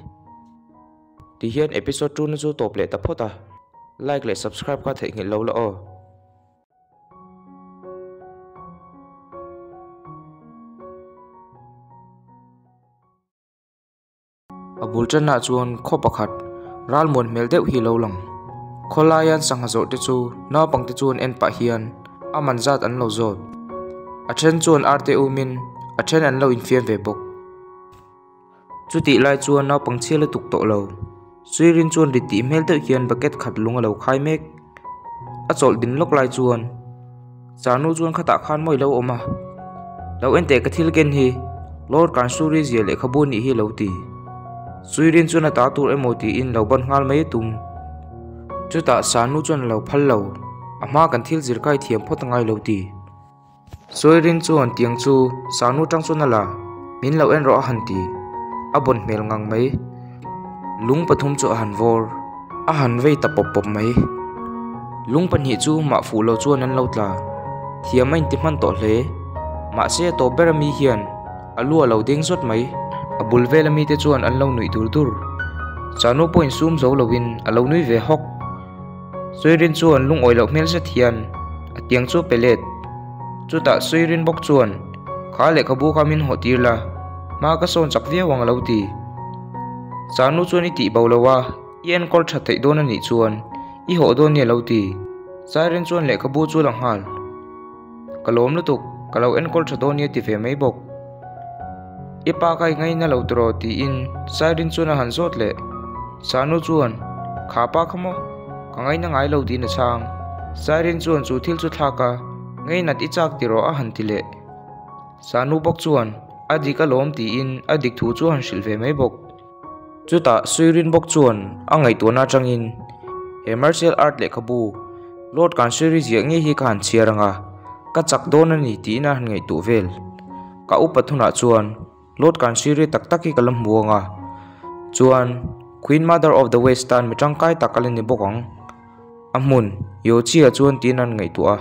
Tihian episode tuna chu tawp leh ta phawt a, like leh subscribe kha theihnghilh lo la aw. A bul tanah chuan khaw pakhat ralmuan hmel deuh hi a lo lang. Khawlaian sangha zawrh te chu naupang te chuan en pah hian a man zat an lo zawt. A then chuan ar te umin a then an lo infiam ve bawk. Chutih lai chuan naupang chhia lutuk tawh lo. Suirin chuan rit tih hmel deuh hian bucket khat lung a lo khai mek. A chawlh din lawk lai chuan Chanu chuan khatah khan mawi lo awm a. Lo en teh ka thil ken hi, Lord Kansuri zia lehkhabu nih hi lo ti. Suirin chuan a ta tur emaw tiin lo ban nghal mai a tum. Chutah Sanu chuan a lo phal lo, a hma kan thil zir kai thiam phawt a ngai lo ti. Suirin chuan tiang chu Sanu tang chuan a la, min lo en rawh a han ti. A bawn hmel ngang mai. Lung pathum chu a han vawr, a han vei ta pawp pawp mai. Lung pahnih chu mah fuh lo chuan an lo tla. Thiam a inti hman tawh hle. Mahse a tawp ber ami hian a lu a lo deng zawt mai. A bul vel ami te chuan an lo nuih dur dur. Chanu pawh insum zo loin a lo nui ve hawk. Suirin chuan lungawi loh hmel zet hian a tiang chu a pe let. Chutah Suirin bawk chuan, Kha lehkhabu kha min hawh tir la, hma ka sawn chak viau ang a lo ti. Chanu chuan i tih bo lo a, i enkawl tha theih dawn a nih chuan i hawh dawn nia lo ti. Sairin chuan lehkhabu chu la nghal. Ka lawm lutuk, ka lo enkawl tha dawn nia ti ve mai bawk. I pa kha i ngaina lo tiraw tiin Sairin chuan a han zawt leh. Sanu chuan, Kha pa kha maw? Ka ngaina ngai lo tiin a chhang. Sairin chuan chu thil chu thlak a, Ngainat i chak tiraw a han ti leh. Sanu bawk chuan, A dik alawm tiin a dik thu chu a han hrilh ve mai bawk. Chutah Suirin bawk chuan a ngaihtuahna atangin he martial art lehkhabu Lord Kansuri ziah ngei hi ka han chhiar ang a, ka chak dawn a ni tiin a han ngaihtuah vel. Ka upat hunah chuan Lord Kansuri tak tak hi ka la hmu ang a, chuan Queen Mother of the West tan mi tangkai tak a la ni bawk ang. A hmun, Yochi-ah chuan tiin a han ngaihtuah a.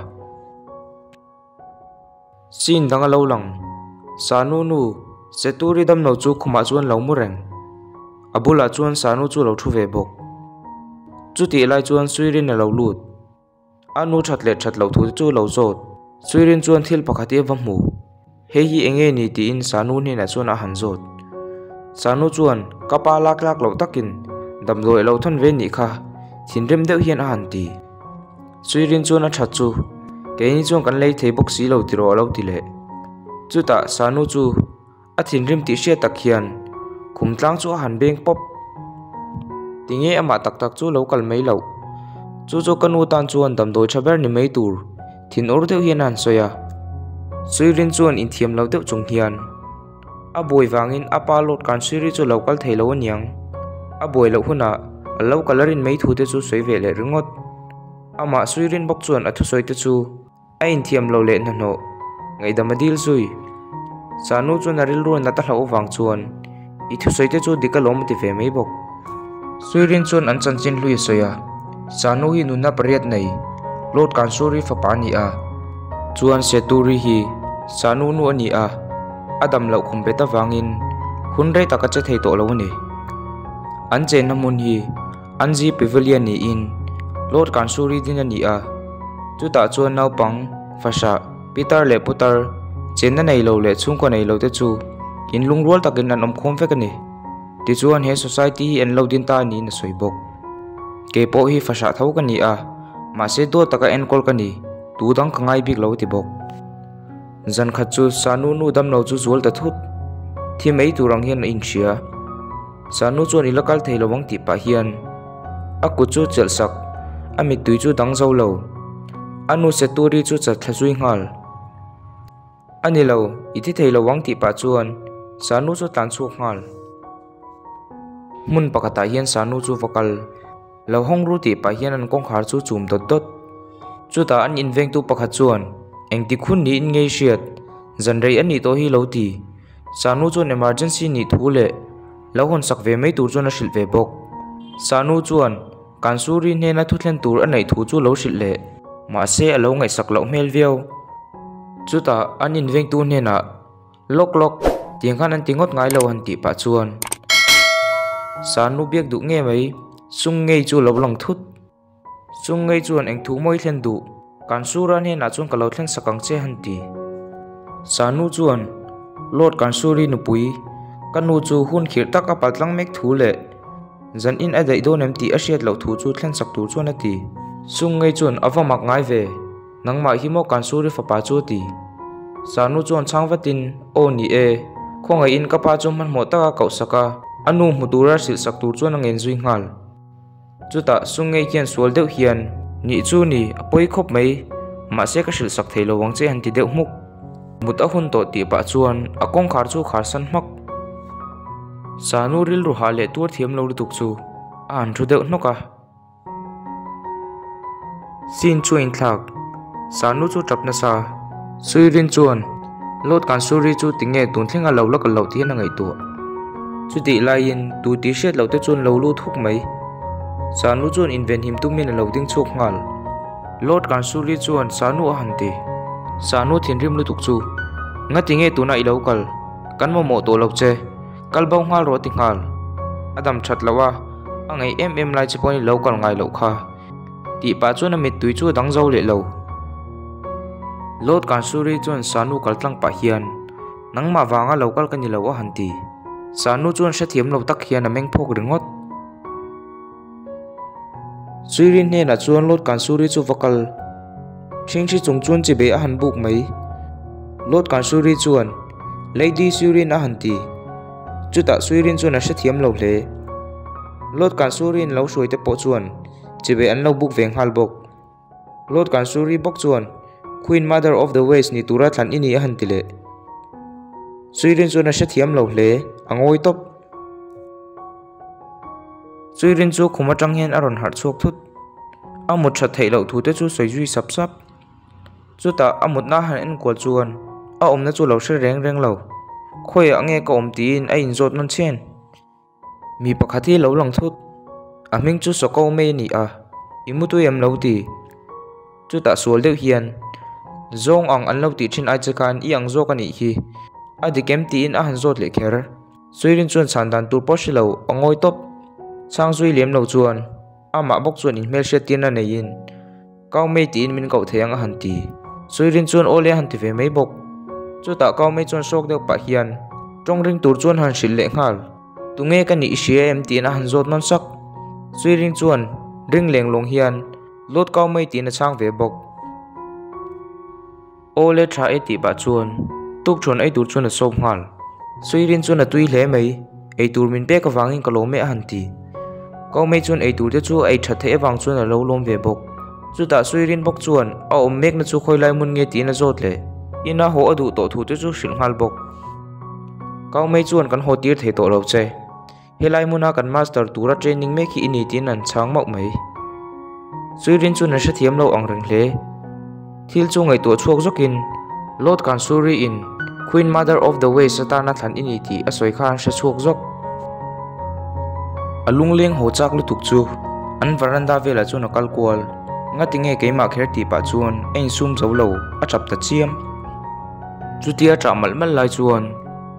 Scene dang a lo lang. Sanu nu, Seturi damlo chu khumah chuan lo mu reng. A bulah chuan Sanu chu lo thu ve bawk. Chutih lai chuan Suirin a lo lut. A nu that leh that loh thu te chu lo zawt. Suirin chuan thil pakhat hi a va hmu. Hei hi eng nge ni tiin Sanu hnenah chuan a han zawt. Sanu chuan ka pa lak tlak loh takin damdawi a lo thawn ve nih kha, thinrim deuh hian a han ti. Suirin chuan a that chu, Keini chuan kan lei thei bawk si lo tiraw a lo ti leh. Chutah Sanu chu a thinrim tih hriat tak hian khum tlang chu a han beng pawp. Tinge amah tak tak chu lo kal mai loh. Chu chu ka nu tan chuan damdawi tha ber ni mai tur thin ur deuh hian a han sawi a. Suirin chuan inthiam lo deuh chung hian. A buai vangin a pa Lord Kansiri chu lo kal thei lo aniang. A buai loh hunah a lo kal a rin mai thu te chu sawi ve leh ringawt. Amah Suirin bawk chuan a thusawi te chu a inthiam lo leh hnahnawh ngaihdam a dil zui. Sanu chuan a rilru nat a hlauh avang chuan i thusawi te chu dik alawm a ti ve mai bawk. Suirin chuan an chanchin hlui a sawi a, Sanu hi nunna pariat nei Lord Kansuri fapa a ni a, chuan Seturi hi Sanu nu a ni a, a dam loh khum bet avangin hun rei tak a che thei tawh lo a ni. An chenna hmun hi Anji Pavilion niin Lord Kansuri din a ni a, chutah chuan naupang, fahrah, pitar leh putar, chenna nei lo leh chhungkaw nei lo te chu inlungrual takin an awm khawm vek a ni. Tichuan he society hi an lo din ta niin a sawi bawk. Kei pawh hi fahrah tho ka ni a, mahse duat taka enkawl ka ni, tu dang ka ngai bik lo a ti bawk. Zan khat chu Sanu nu damlo chu zual ta thut. Thi mai tur ang hian a inhria. Sanu chuan i la kal thei lo ang tih pah hian a kut chu chelh sak, a mittui chu dang zo lo. A nu Seturi chu chat thla zui nghal. A ni lo, i thi thei lo ang tih pah chuan Sanu chu tlan chhuak nghal. Hmun pakhatah hian Sanu chu va kal. Lo hawng ru tih pah hian an kawngkhar chu chum dawt dawt. Chutah an invengtu pakhat chuan, Engtik hun niin ngei hriat, zan rei a nih tawh hi lo ti. Sanu chuan emergency nih thu leh lo hawn sak ve mai tur chuan a hrilh ve bawk. Sanu chuan Kansuri hnena thu thlen tur a neih thu chu lo hrilh leh. Mahse a lo ngaihsak loh hmel viau. Chutah an invengtu hnenah Lawk lawk, tiang khan an ti ngawt ngai lo han tih pah chuan Sanu biak duh nge mai, Sung ngei chu lo lang thut. Sung ngei chuan eng thu mawi thlen duh, Kansura hnenah chuan ka lo thlen sak ang che han ti. Sanu chuan Lord Kansuri nupui, ka nu chu hun khirh tak a paltlang mek thu leh Zan in a daih dawn em tih a hriat loh thu chu thlen sak tur chuan a ti. Sung ngei chuan a va mak ngai ve, nangmah hi maw Kansuri fapa chu a ti. Sanu chuan chhang vatin, Aw ni e, khawngaihin ka pa chu hmanhmawh taka koh sak a, a nu hmu tura hrilh sak tur chuan a ngen zui nghal. Chutah Sung ngei khian sual deuh hian, Nih chu ni, a pawi khawp mai, mahse ka hrilh sak thei lo ang che han ti deuh hmuk. Mut a hun tawh tih pah chuan a kawngkhar chu khar san hmak. Sanu rilru hah leh tuar thiam lo lutuk chu a han thu deuh hnawk a. Scene chu a inthlak. Sanu chu tap nasa. Suirin chuan Lord Kansuri chu tinge tun thleng a lo la kal loh tih hian a ngaihtuah. Chutih laiin tu tih hriat loh te chuan lo lut huk mai. Sanu chuan invenhim tumin a lo ding chhuak nghal. Lord Kansuri chuan Sanu a han ti. Sanu thinrim lutuk chu, Ngati nge tuna i lo kal? Kan mamawh tawh lo che. Kal bo nghal rawh a ti nghal. A dam that loh a, a ngaih em em lai che pawhin i lo kal ngai loh kha. Tih pah chuan a mittui chu a dang zo leh lo. Lord Kansuri chuan Sanu kal tlang pah hian, Nangmah vanga lo kal ka ni lo a han ti. Sanu chuan hrethiam lo tak hian a meng phawk ringawt. Suirin hnenah chuan Lord Kansuri chu va kal. Ṭhingṭhi chung chuan chibei a han buk mai. Lord Kansuri chuan, Lady Suirin a han ti. Chutah Suirin chuan a hrethiam lo hle. Lord Kansuri'n lo hruai te pawh chuan chibei an lo buk ve nghal bawk. Lord Kansuri bawk chuan, Queen Mother of the West ni tura thlan i ni a han ti leh. Suirin chuan a hrethiam lo hle, a ngawi tawp. Chuirin chu khum atang hian a rawn harh chhuak thut. A mut that theih loh thu te chu sawi zui sap sap. Chutah a mutna a han enkual chuan a awmna chu lo hre reng reng lo. Khawiah nge ka awm tiin a inzawt nawn chhen. Mi pakhat hi lo lang thut. A hming chu Sawko mai a ni a, i mutui em lo ti. Chutah sual deuh hian, Zawng ang an lo tih thin ai che khan i ang zawk a nih hi. A dik em tiin a han zawt leh kher. Suirin chuan chhan dan tur pawh hre lo, a ngawi tawp. Chhang zui lem lo chuan, amah bawk chuan inhmelhriat tirna neiin, Kau Mei tiin min koh thei ang a han ti. Suirin chuan aw le a han ti ve mai bawk. Chutah Kau Mei chuan hrawk deuh pah hian, Tawng ring tur chuan han hrilh leh nghal. Tunge ka nih i hria em tiin a han zawt nawn sak. Suirin chuan ring leng lawng hian, Lawt kau mai tiin a chhang ve bawk. Aw le tha e tih pah chuan tukṭhuan ei tur chuan a sawp nghal. Suirin chuan a tui hle mai, ei tur min pek avangin ka lawm e a han ti. Kau mai chuan ei tur te chu a ei that theih avang chuan a lo lawm ve bawk. Chutah Suirin bawk chuan a awm mekna chu khawi lai hmun nge tiin a zawt leh. Ina haw a duh tawh thu te chu hrilh nghal bawk. Kau mai chuan kan haw tir thei tawh lo che. Helai hmuna kan master tura training mek hi i ni tiin an chhang mauh mai. Suirin chuan an hrethiam lo ang reng hle. Thil chu ngaihtuah chhuak zawkin Lord Kansuri in Queen Mother of the Waves atana thlan i ni tih a sawi kha an hre chhuak zawk. A lungleng haw chak lutuk chu an veranda velah chuan a kal kual. Ngati nge keimah kher tih pah chuan a insum zo lo, a tap ta chiam. Chutia tah malh malh lai chuan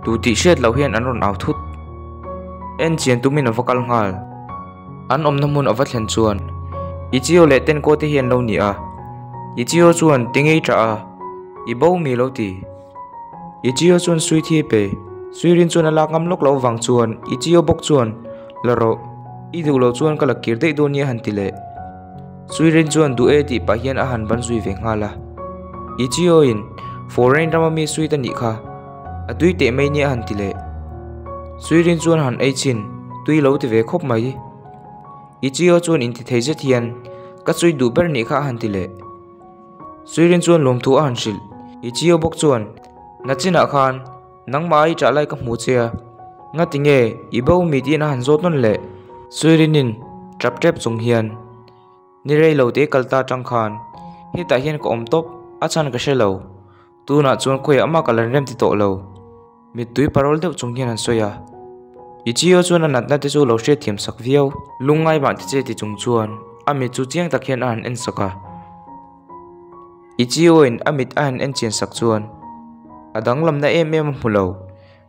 tu tih hriat loh hian an rawn au thut. En chian tumin a va kal nghal. An awmna hmun a va thlen chuan Ichio leh Tenko te hi an lo ni a. Ichio chuan Tinge i ṭah a, i bo mi lo ti. Ichio chuan Sui thi a pe. Suirin chuan a lak ngam lawk loh avang chuan Ichio bawk chuan La rawh, i duh loh chuan ka la kir daih dawn nia han ti leh. Suirin chuan duh e tih pah hian a han ban zui ve nghal a. Ichio in Foreign rama mi suit a nih kha. A tui teh mai nia han ti leh. Suirin chuan han ei chhin, tui lo ti ve khawp mai. Ichio chuan inti thei zet hian, Ka chui duh ber nih kha a han ti leh. Suirin chuan lawmthu a han hrilh. Ichio bawk chuan, Nachinah khan nangmah i ṭah lai ka hmu che a, ngati nge i bo mi tiin a han zawt nawn leh. Suirinin ṭap ṭep chung hian, Ni rei lo te kal ta ṭang khan hetah hian ka awm tawp, a chhan ka hre lo. Tunah chuan khawiah mah ka lan rem ti tawh lo. Mittui parawl deuh chung hian an sawi a. Ichio chuan a natna te chu lo hriatthiam sak viau. Lungngai mah ti che ti chung chuan a mit chu chiang tak hian a han en sak a. Ichio in a mit a han en chian sak chuan a danglamna em em a hmu lo.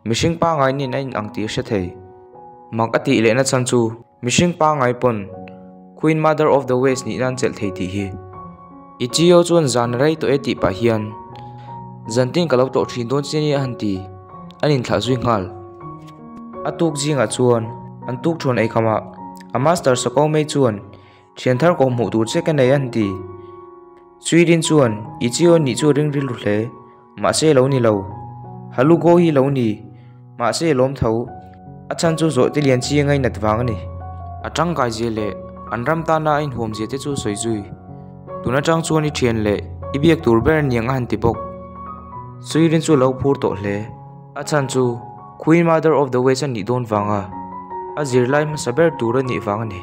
Mihring pangngai nen a inang tih a hre thei. Mak a tih lehna chhan chu Mihring pangngai pawn Queen Mother of the West nih nan chelh thei tih hi. Ichio chuan zan rei tawh e tih pah hian zantin ka lo tlawh thin dawn che nia a han ti. An inthlah zui nghal. A tuk zingah chuan an tuk thuan ei khamah a master Soko Mei chuan thian thar kawh hmuh tur che ka nei a han ti. Suirin chuan Ichio nih chu a ring rilru hle. Mahse lo ni lo. Halugo hi lo ni. Mahse lawm tho. A chhan chu zawhte lian chi a ngainat vang a ni. A tangkai zia leh an ram tana a inhuam zia te chu sawi zui. Tun atang chuan i thian leh i biak tur ber aniang a han ti bawk. Suirin chu a lo phur tawh hle. A chhan chu Queen Mother of the West a nih dawn vanga a zirlai hmasa ber tur a nih vang a ni.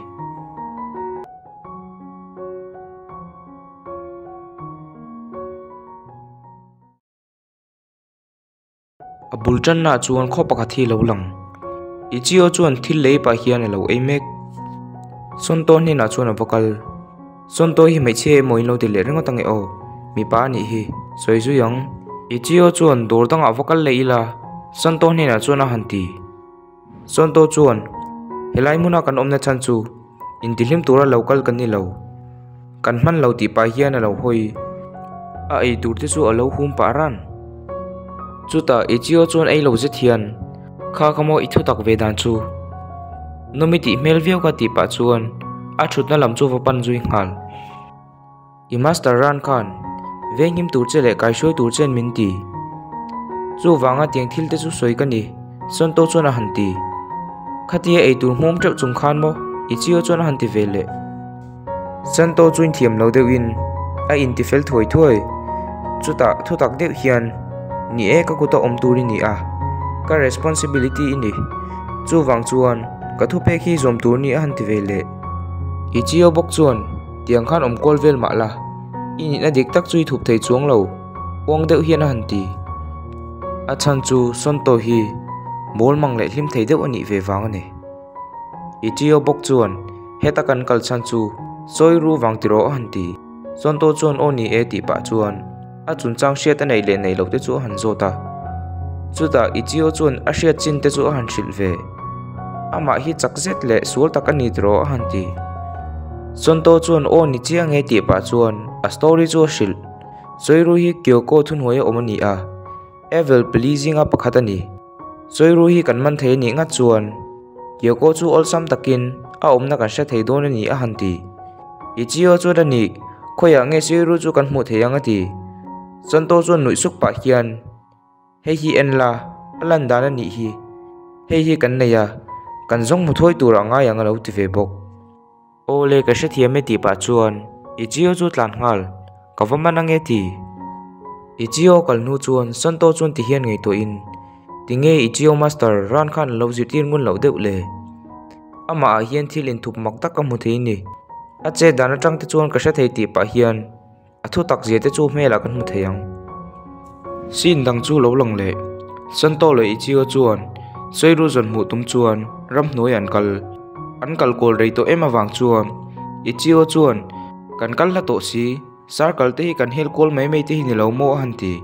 A bul tannaah chuan khaw pakhat hi a lo lang. Ichio chuan thil lei pah hian a lo ei mek. Sawntaw hnenah chuan a va kal. Sawntaw hi hmeichhia emaw in lo ti leh ringawt ange aw, mipa a nih hi. Sawi zui ang. Ichio chuan dawr dangah va kal leh ila, Sawntaw hnenah chuan a han ti. Sawntaw chuan, Helai hmuna kan awmna chhan chu intihlim tura lo kal kan ni lo. Kan hman lo tih pah hian a lo hawi. A ei tur te chu a lo hum pah ran. Chutah Ichio chuan ei lo zet hian, Kha ka maw i thutak ve dan chu. Nawmi tih hmel viau ka tih pah chuan a thutna lam chu va pan zui nghal. I master ran khan venghim tur che leh kaihruai tur chen min ti. Chuvanga tiang thil te chu sawi ka ni, Sonto chuan a han ti. Khatia ei tur hmawm teuh chung khan maw Ichio chuan a han ti ve leh. Sonto chu inthiam lo deuhin a inti fel thuai thuai. Chutah thutak deuh hian, Ni e ka kuta awm tur i ni a, ka responsibility i ni. Chuvang chuan ka thupek hi zawm tur ni a han ti ve leh. Ichio bawk chuan. Tiang khan awm kual vel mah la, i nihna dik tak chu i thup thei chuang lo, uang deuh hian a han ti. A chhan chu Sawntaw hi mawl mang leh hlim thei deuh a nih ve vang a ni. Ichio bawk chuan heta kan kal chhan chu sawi ru vang ti rawh a han ti. Sawntaw chuan aw ni e tih pah chuan a chungchang hriat a neih leh neih loh te chu a han zawt a. Chutah Ichio chuan a hriat chin te chu a han hrilh ve. Amah hi chak zet leh sual tak a ni tiraw a han ti. Sawntaw chuan aw ni chiang e tih pah chuan a story chu a hrilh. Sawiru hi Kyoko thuhnuai a awm a ni a, Evil pali zinga pakhat a ni. Sawiru hi kan man thei a nih ngat chuan Kyoko chu awlsam takin a awmna kan hre thei dawn a ni a han ti. Ichio chuan a nih, khawiah nge Sawiru chu kan hmuh thei ang a ti. Sawntaw chuan nuih suk pah hian. Hei hi en la, a lan dan a nih hi. Hei hi kan nei a, kan zawng hmu thawi tur ah ngai ang a lo ti ve bawk. Aw le ka hrethiam e tih pah chuan Ichio chu tlan nghal, ka va man ange ti. Ichio kal hnu chuan Santo chuan ti hian ngaihtuahin, Tinge Ichio master ran khan a lo zirtir ngun loh deuh le? Amah ah hian thil inthup mak tak ka hmu thei a ni. A chet dan atang te chuan ka hre thei tih pah hian A thu tak zia te chu hmelah kan hmu thei ang. Scene dang chu lo lang leh. Santo leh Ichio chuan Seiru zawn hmuh tum chuan ramhnuai an kal. An kal kawl rei tawh em avang chuan Ichio chuan kan kal hla tawh si, circle te hi kan hel kual mai mai te hi ni lo maw a han ti.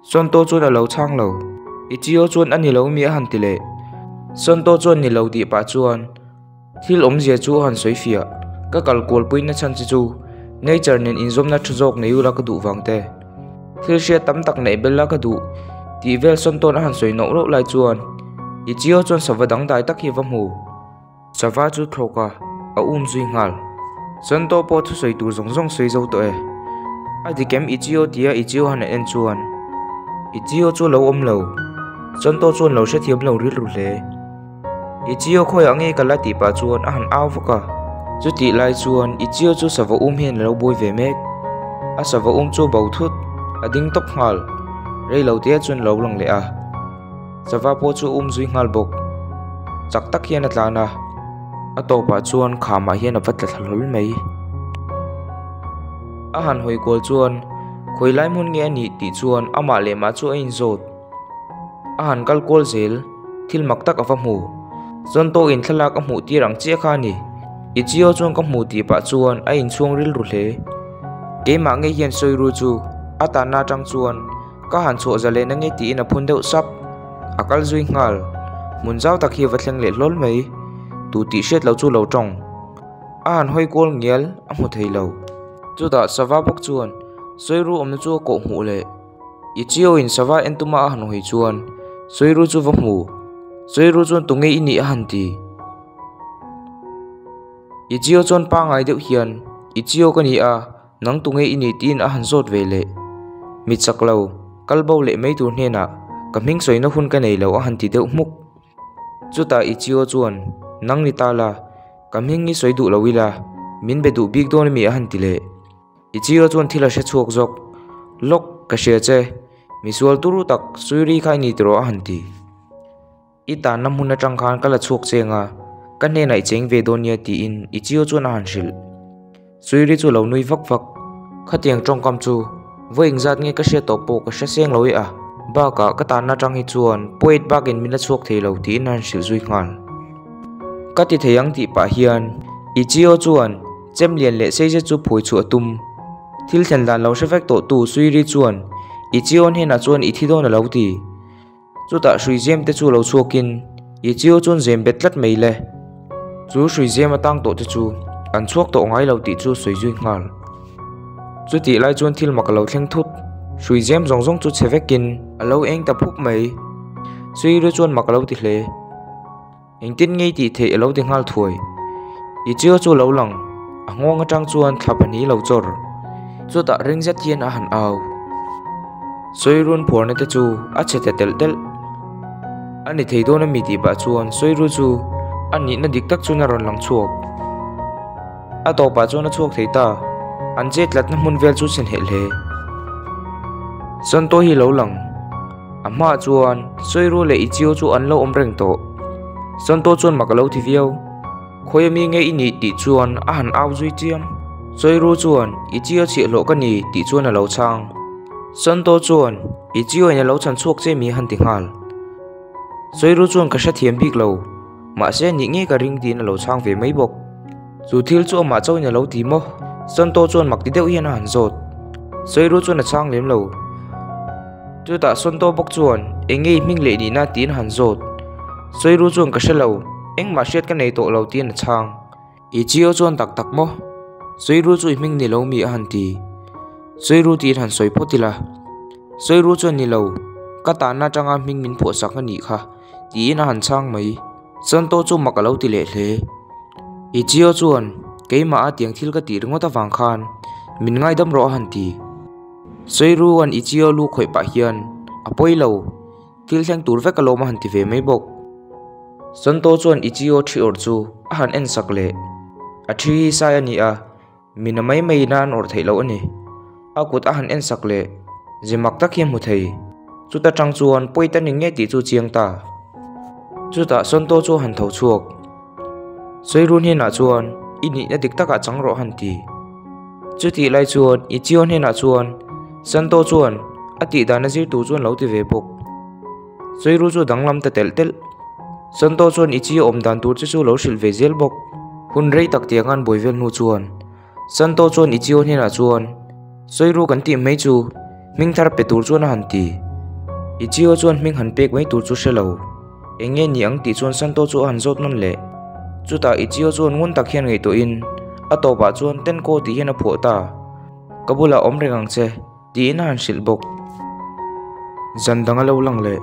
Santo chuan a lo chhang lo. Ichio chuan a ni lo mi a han ti leh. Santo chuan ni lo tih pah chuan thil awmzia chu a han sawi fiah. Ka kal kualpui na chhan che chu nature nen inzawmna tha zawk nei ula ka duh vang te. Thil hriat tam tak neih bel la ka duh tih vel Santo'n a han sawi nawh rawh lai chuan Ichio chuan sava dangdai tak hi a va hmu. Sava chu thlawk a, a um zui nghal. Santo pawh thusawi tur zawng zawng sawi zo tawh e. A dik em Ichio tia Ichio han en chuan Ichio chu lo awm lo. Santo chuan lo hrethiam lo rilru hle. Ichio khawiah nge ka la tih pah chuan a han au vak a. Chutih lai chuan Ichio chu sava um hian a lo buai ve mek. A sava um chu bo thut, a ding tawp nghal. Reilo tia chuan a lo lang leh a. Sava pawh chu a um zui nghal bawk. Chak tak hian a tlan a, a tawpah chuan khamah hian a va tla thla hlawl mai. A han hawi kual chuan khawi lai hmun nge a nih tih chuan amah leh mah chu a inzawt. A han kal kual zel, thil mak tak a va hmu. Zawntawkin thlalak a hmuh tir ang chiah kha a ni. Ichio chuan ka hmu tih pah chuan a inchhuang rilru hle. Keimah ngei hian sawi ru chu a tanna atang chuan Ka han chhuah za leh na nge tiin a phun deuh sap. A kal zui nghal. Hmun zau tak hi a va thleng leh hlawl mai. Tu tih hriat loh chu lo tawng. A han hawi kual ngial a hmu thei lo. Chutah sava bawk chuan Sawiru awmna chu a kawh hmuh leh. Ichio in sava en tuma a han hawi chuan Sawiru chu va hmu. Sawiru chuan tunge i nih a han ti. Ichio chuan pangai deuh hian Ichio ka ni a. Nang tunge i nih tiin a han zawt ve leh. Mi chak lo, kal bo leh mai tur hnenah ka hming sawina hun ka nei lo a han ti deuh hmuk. Chutah Ichio chuan, Nang ni ta la, ka hming i sawi duh lo ila, min be duh bik dawn ami a han ti leh. Ichio chuan thil a hre chhuak zawk, Lawk, ka hria che. Misual turu tak Suiri kha i ni tiraw a han ti. I tanna hmun atang khan ka la chhuak cheng a, ka hnenah i cheng ve dawn nia tiin Ichio chuan a han hrilh. Suiri chu lo nui vak vak. Khatiang tawngkam chu vawi engzat nge ka hriat tawh pawh ka hre seng lo e a, bakah ka tanna atang hi chuan poet bakin min la chhuak thei lo tiin a han hrilh zui nghal. Ka ti thei ang tih pah hian Ichio chuan chem lian leh sei zet chu phawi chhuah a tum. Thil thlen dan lo hre vek tawh tu Suiri chuan Ichio hnenah chuan i thi dawn a lo ti. Chutah hrui zem te chu lo chhuakin Ichio chuan zem bet tlat mai le. Chu hrui zem atang tawh te chu an chhuak tawh ngai lo tih chu sawi zui nghal. Chutih lai chuan thil mak a lo thleng thut. Hrui zem zawng zawng chu chhe vekin a lo eng ta phup mai. Suiru chuan mak a lo ti hle. Engtin ngei tih theih a lo ti nghal thuai. Ichio chu lo lang, a nghawng atang chuan thla pahnih lo chawr. Chutah ring zet hian a han au. Sawirun phuarna te chu a chhe ta telh telh. A ni thei dawn ami tih pah chuan Sawiru chu a nihna dik tak chuan a rawn lang chhuak. A tawpah chuan a chhuak thei ta. An chet tlatna hmun vel chu chhe hneh hle. Santo hi lo lang. A hmaah chuan Sawiru leh Ichio chu an lo awm reng tawh. Santo chuan mak a lo ti viau. Khawi ami nge i nih tih chuan a han au zui chiam. Sawiru chuan Ichio chhiahhlawh ka ni tih chuan a lo chhang. Santo chuan Ichio in a lo chhan chhuak che mi a han ti nghal. Sawiru chuan ka hrethiam bik lo. Mahse nih nge ka ring tiin a lo chhang ve mai bawk. Chu thil chu amah chauhin a lo ti maw? Santo chuan mak ti deuh hian a han zawt. Sawiru chuan a chhang lem lo. Chutah Santo bawk chuan eng nge i hming leh nihna tiin a han zawt. Sawiru chuan ka hre lo, engmah hriat ka nei tawh lo tiin a chhang. Ichio chuan tak tak maw? Sawiru chu i hming ni lo mi a han ti. Sawiru tiin han sawi phawt ila. Sawiru chuan ni lo, ka tanna atanga hming min phuahsak a nih kha. Tiin a han chhang mai. Santo chu mak a lo ti leh hle. Ichio chuan keimah a tiang thil ka tih ringawt avang khan min ngaidam rawh a han ti. Sawirua'n Ichio lu khawih pah hian a pawi lo, thil thleng tur vek alawm a han ti ve mai bawk. Santo chuan Ichio thi awrh chu a han en sak leh. A thi hi sai a ni a. Mina mai mai ina an awrh theih loh a ni. A kut a han en sak leh ze mak tak hi a hmu thei. Chuta tang chuan pawi ta ni nge tih chu chiang ta. Chutah Santo chu a han tho chhuak. Sawiru hnenah chuan i nihna dik takah chang rawh a han ti. Chutih lai chuan Ichio hnenah chuan Santo chuan a tih dan a zir tur chuan lo ti ve bawk. Sawiru chu danglam ta telh telh. Santo chuan Ichio awm dan tur che chu lo hrilh ve zel bawk. Hun rei tak tiang an buai vel hnu chuan Santo chuan Ichio hnenah chuan Sawiru kan tih mai chu hming thar pe tur chuan a han ti. Ichio chuan hming han pek mai tur chu hre lo. Eng nge ni ang tih chuan Santo chu a han zawt nawn leh. Chutah Ichio chuan ngun tak hian ngaihtuahin a tawpah chuan Tenko tih hian a phuah ta. Ka bulah awm reng ang che. Tiin a han hrilh bawk. Zan dang a lo lang leh.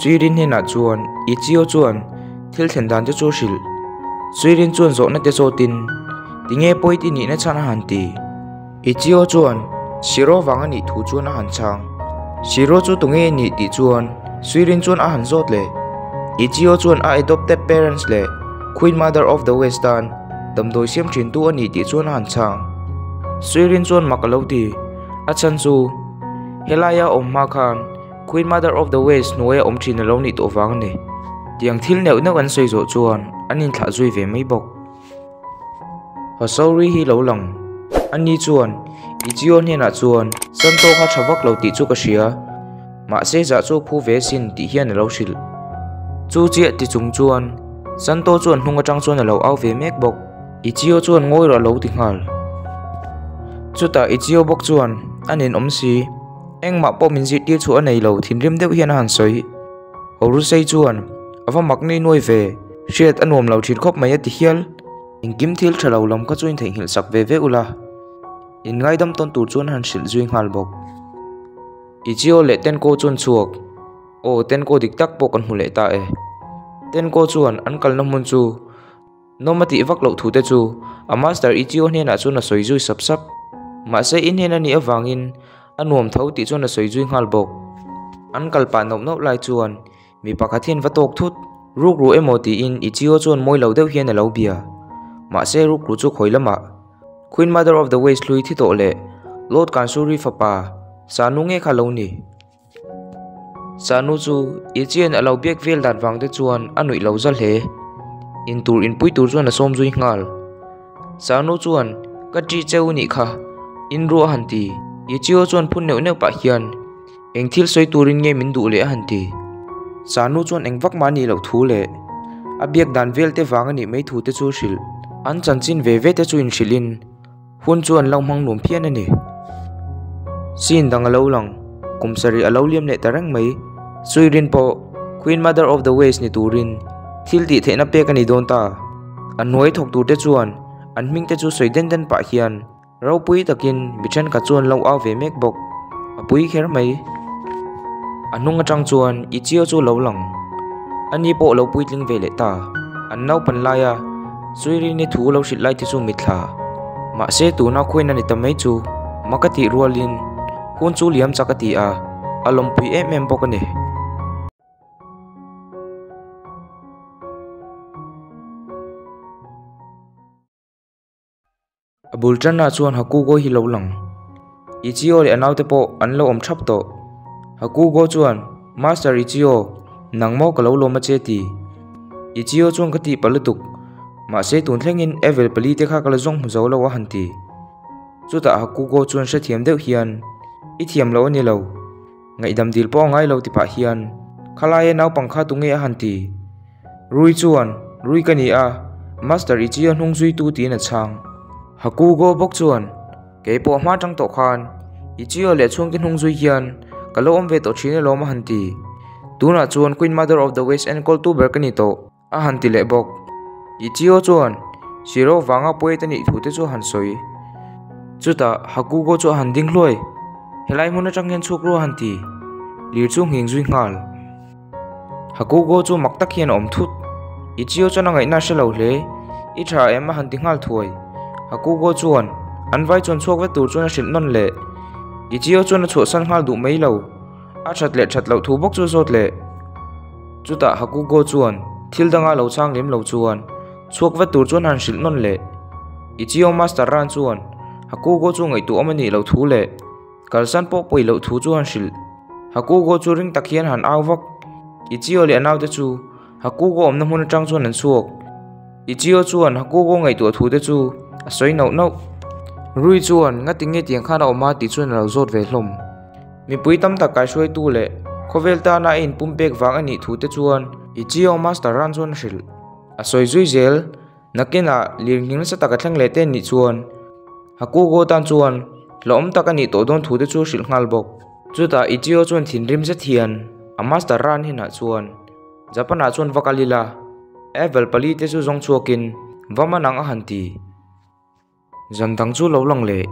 Suirin hnenah chuan Ichio chuan thil thlen dan te chu a hrilh. Suirin chuan zawhna te zawtin, Tinge pawi ti nihna chhan a han ti? Ichio chuan Shiro vang a nih thu chuan a han chhang. Shiro chu tunge i nih tih chuan Suirin chuan a han zawt leh. Ichio chuan a adopted parents leh Queen Mother of the West tan damdawi siam thintu a nih tih chuan a han chhang. Suirin chuan mak a lo ti. A chhan chu helaia awm hma khan Queen Mother of the West hnuaia awm thin a lo nih tawh vang a ni. Tiang thil neuh neuh an sawi zawh chuan an inthlah zui ve mai bawk. Hosori hi lo lang. Ani chuan Ichio hnenah chuan Santo kha tha vak lo tih chu ka hria. Mahse zah chu phu ve sin tih hian a lo hrilh. Chu chiah ti chung chuan Santo chuan hnung atang chuan a lo au ve mek bawk. Ichio chuan ngawi rawh a lo ti nghal. Chutah Ichio bawk chuan a nen awm si. Engmah pawh min zirtir chhuah a nei lo thinrim deuh hian a han sawi. Horusei chuan a va mak nui nuai ve, hriat a nuam lo thin khawp mai a ti hial. Engkim thil tha lo lam kha chu intheihnghilh sak ve ve ula, in ngaidam tawn tur chuan a han hrilh zui nghal bawk. Ichio leh Tenko chuan chhuak. Aw Tenko dik tak pawh kan hmu leh ta e. Tenko chuan an kalna hmun chu Nawm a tih vak loh thu te chu a master Ichio hnenah chuan a sawi zui sap sap. Mahse i hnen a nih avangin a nuam tho tih chuan a sawi zui nghal bawk. An kal pah nauh nauh lai chuan mi pakhat hian va tawk thut. Rukru emaw tiin Ichio chuan mawi lo deuh hian a lo bia. Mahse rukru chu khawi lamah Queen Mother of the Waste hlui thi tawh leh Lord Kansuri fapa Sanu nge kha lo ni. Sanu chu Ichian a lo biak vel dan vang te chuan a nuih lo za hle. Intur inpui tur chuan a sawm zui nghal. Sanu chuan, Ka ṭi cheu nih kha, in ru a han ti. Ichio chuan phun neuh neuh pah hian, Eng thil sawi turin nge min duh leh a han ti. Sanu chuan eng vak mah a nih loh thu leh a biak dan vel te vang a nih mai thu te chu hrilh. An chanchin ve ve te chu inhrilhin hun chu an lo hmang nuam phian a ni. Scene dang a lo lang, kum sarih a lo liam leh ta reng mai. Suirin pawh Queen Mother of the Waves ni turin thil tih theihna pek a ni dawn ta. A hnuai thawk tur te chuan an hming te chu sawi den den pah hian ropui takin mi thenkhat chu an lo au ve mek bawk. A pui kher mai. A hnung atang chuan Ichio chu a lo lang. Ani pawh a lo puitling ve leh ta. An naupan laia Suirini thu lo hrilh lai te chu mitthla. Mahse tuna khuain a ni ta mai chu mak a tih rualin hun chu liam chak a ti a, a lawmpui em em bawk a ni. A bul tanah chuan Hakugo hi lo lang. Ichigo leh a naute pawh an lo awm thap tawh. Hakugo chuan, Master Ichigo, nang maw ka lo lawm a che ti. Ichigo chuan ka tih palh lutuk. Mahse tun thlengin Evil pali te kha ka la zawng hmu zo lo a han ti. Chutah Hakugo chuan hrethiam deuh hian, I thiam lo a ni lo. Ngaihdam dil pawh a ngai lo ti pah hian, Khalaia naupang kha tunge a han ti? Rui chuan, Rui ka ni a, Master Ichigo hnung zuitu tiin a chhang. Hakugo bawk chuan, Kei pawh hma tang tawh khan, Ichigo leh chhungte hnung zui hian ka lo awm ve tawh thin alawm a han ti. Tunah chuan Queen Mother of the West enkawltu ber ka ni tawh. A han ti leh bawk. Ichigo chuan Shiro vanga poet a nih thu te chu a han sawi. Chutah Hakugo chu a han ding hluai. Helai hmun atang hian chhuk ru a han ti. Lir chu nghing zui nghal. Hakugo chu mak tak hian a awm thut. Ichigo chuan a ngaihna a hre lo hle. I tha em a han ti nghal thuai. Hakugo chuan an vai chuan chhuak vek tur chuan a hrilh nawn leh. Ichigo chuan a chhuahsan nghal duh mai lo. A that leh that loh thu bawk chu zawt leh. Chutah Hakugo chuan thil danga lo chhang lem lo chuan chhuak vat tur chuan han hrilh nawn leh. Ichigo Master Ran chuan Hakugo chu ngaihtuah awm a nih loh thu leh kalsan pawh pawi loh thu chu han hrilh. Hakugo chu ring tak hian han au vak. Ichigo leh a naute chu Hakugo awmna hmun atang chuan an chhuak. Ichigo chuan Hakugo ngaihtuah thu te chu a sawi nauh nauh. Rui chuan ngati nge tiang khan a awm a tih chuan a lo zawt ve hlawm. Mipui tam tak kaihruaitu leh khawvel tana a inpum pek vang a nih thu te chuan Ichigo Master Ran chuan a hrilh. A sawi zui zel, nakinah lirnghing nasa tak a thleng leh te nih chuan Hakugo tan chuan hlauhawm tak a nih tawh dawn thu te chu a hrilh nghal bawk. Chutah Ichigo chuan thinrim zet hian a Master Ran hnenah chuan Japan ah chuan va kal ila, Evel pali te chu zawng chhuakin va man ang a han ti. Zan dang chu lo lang leh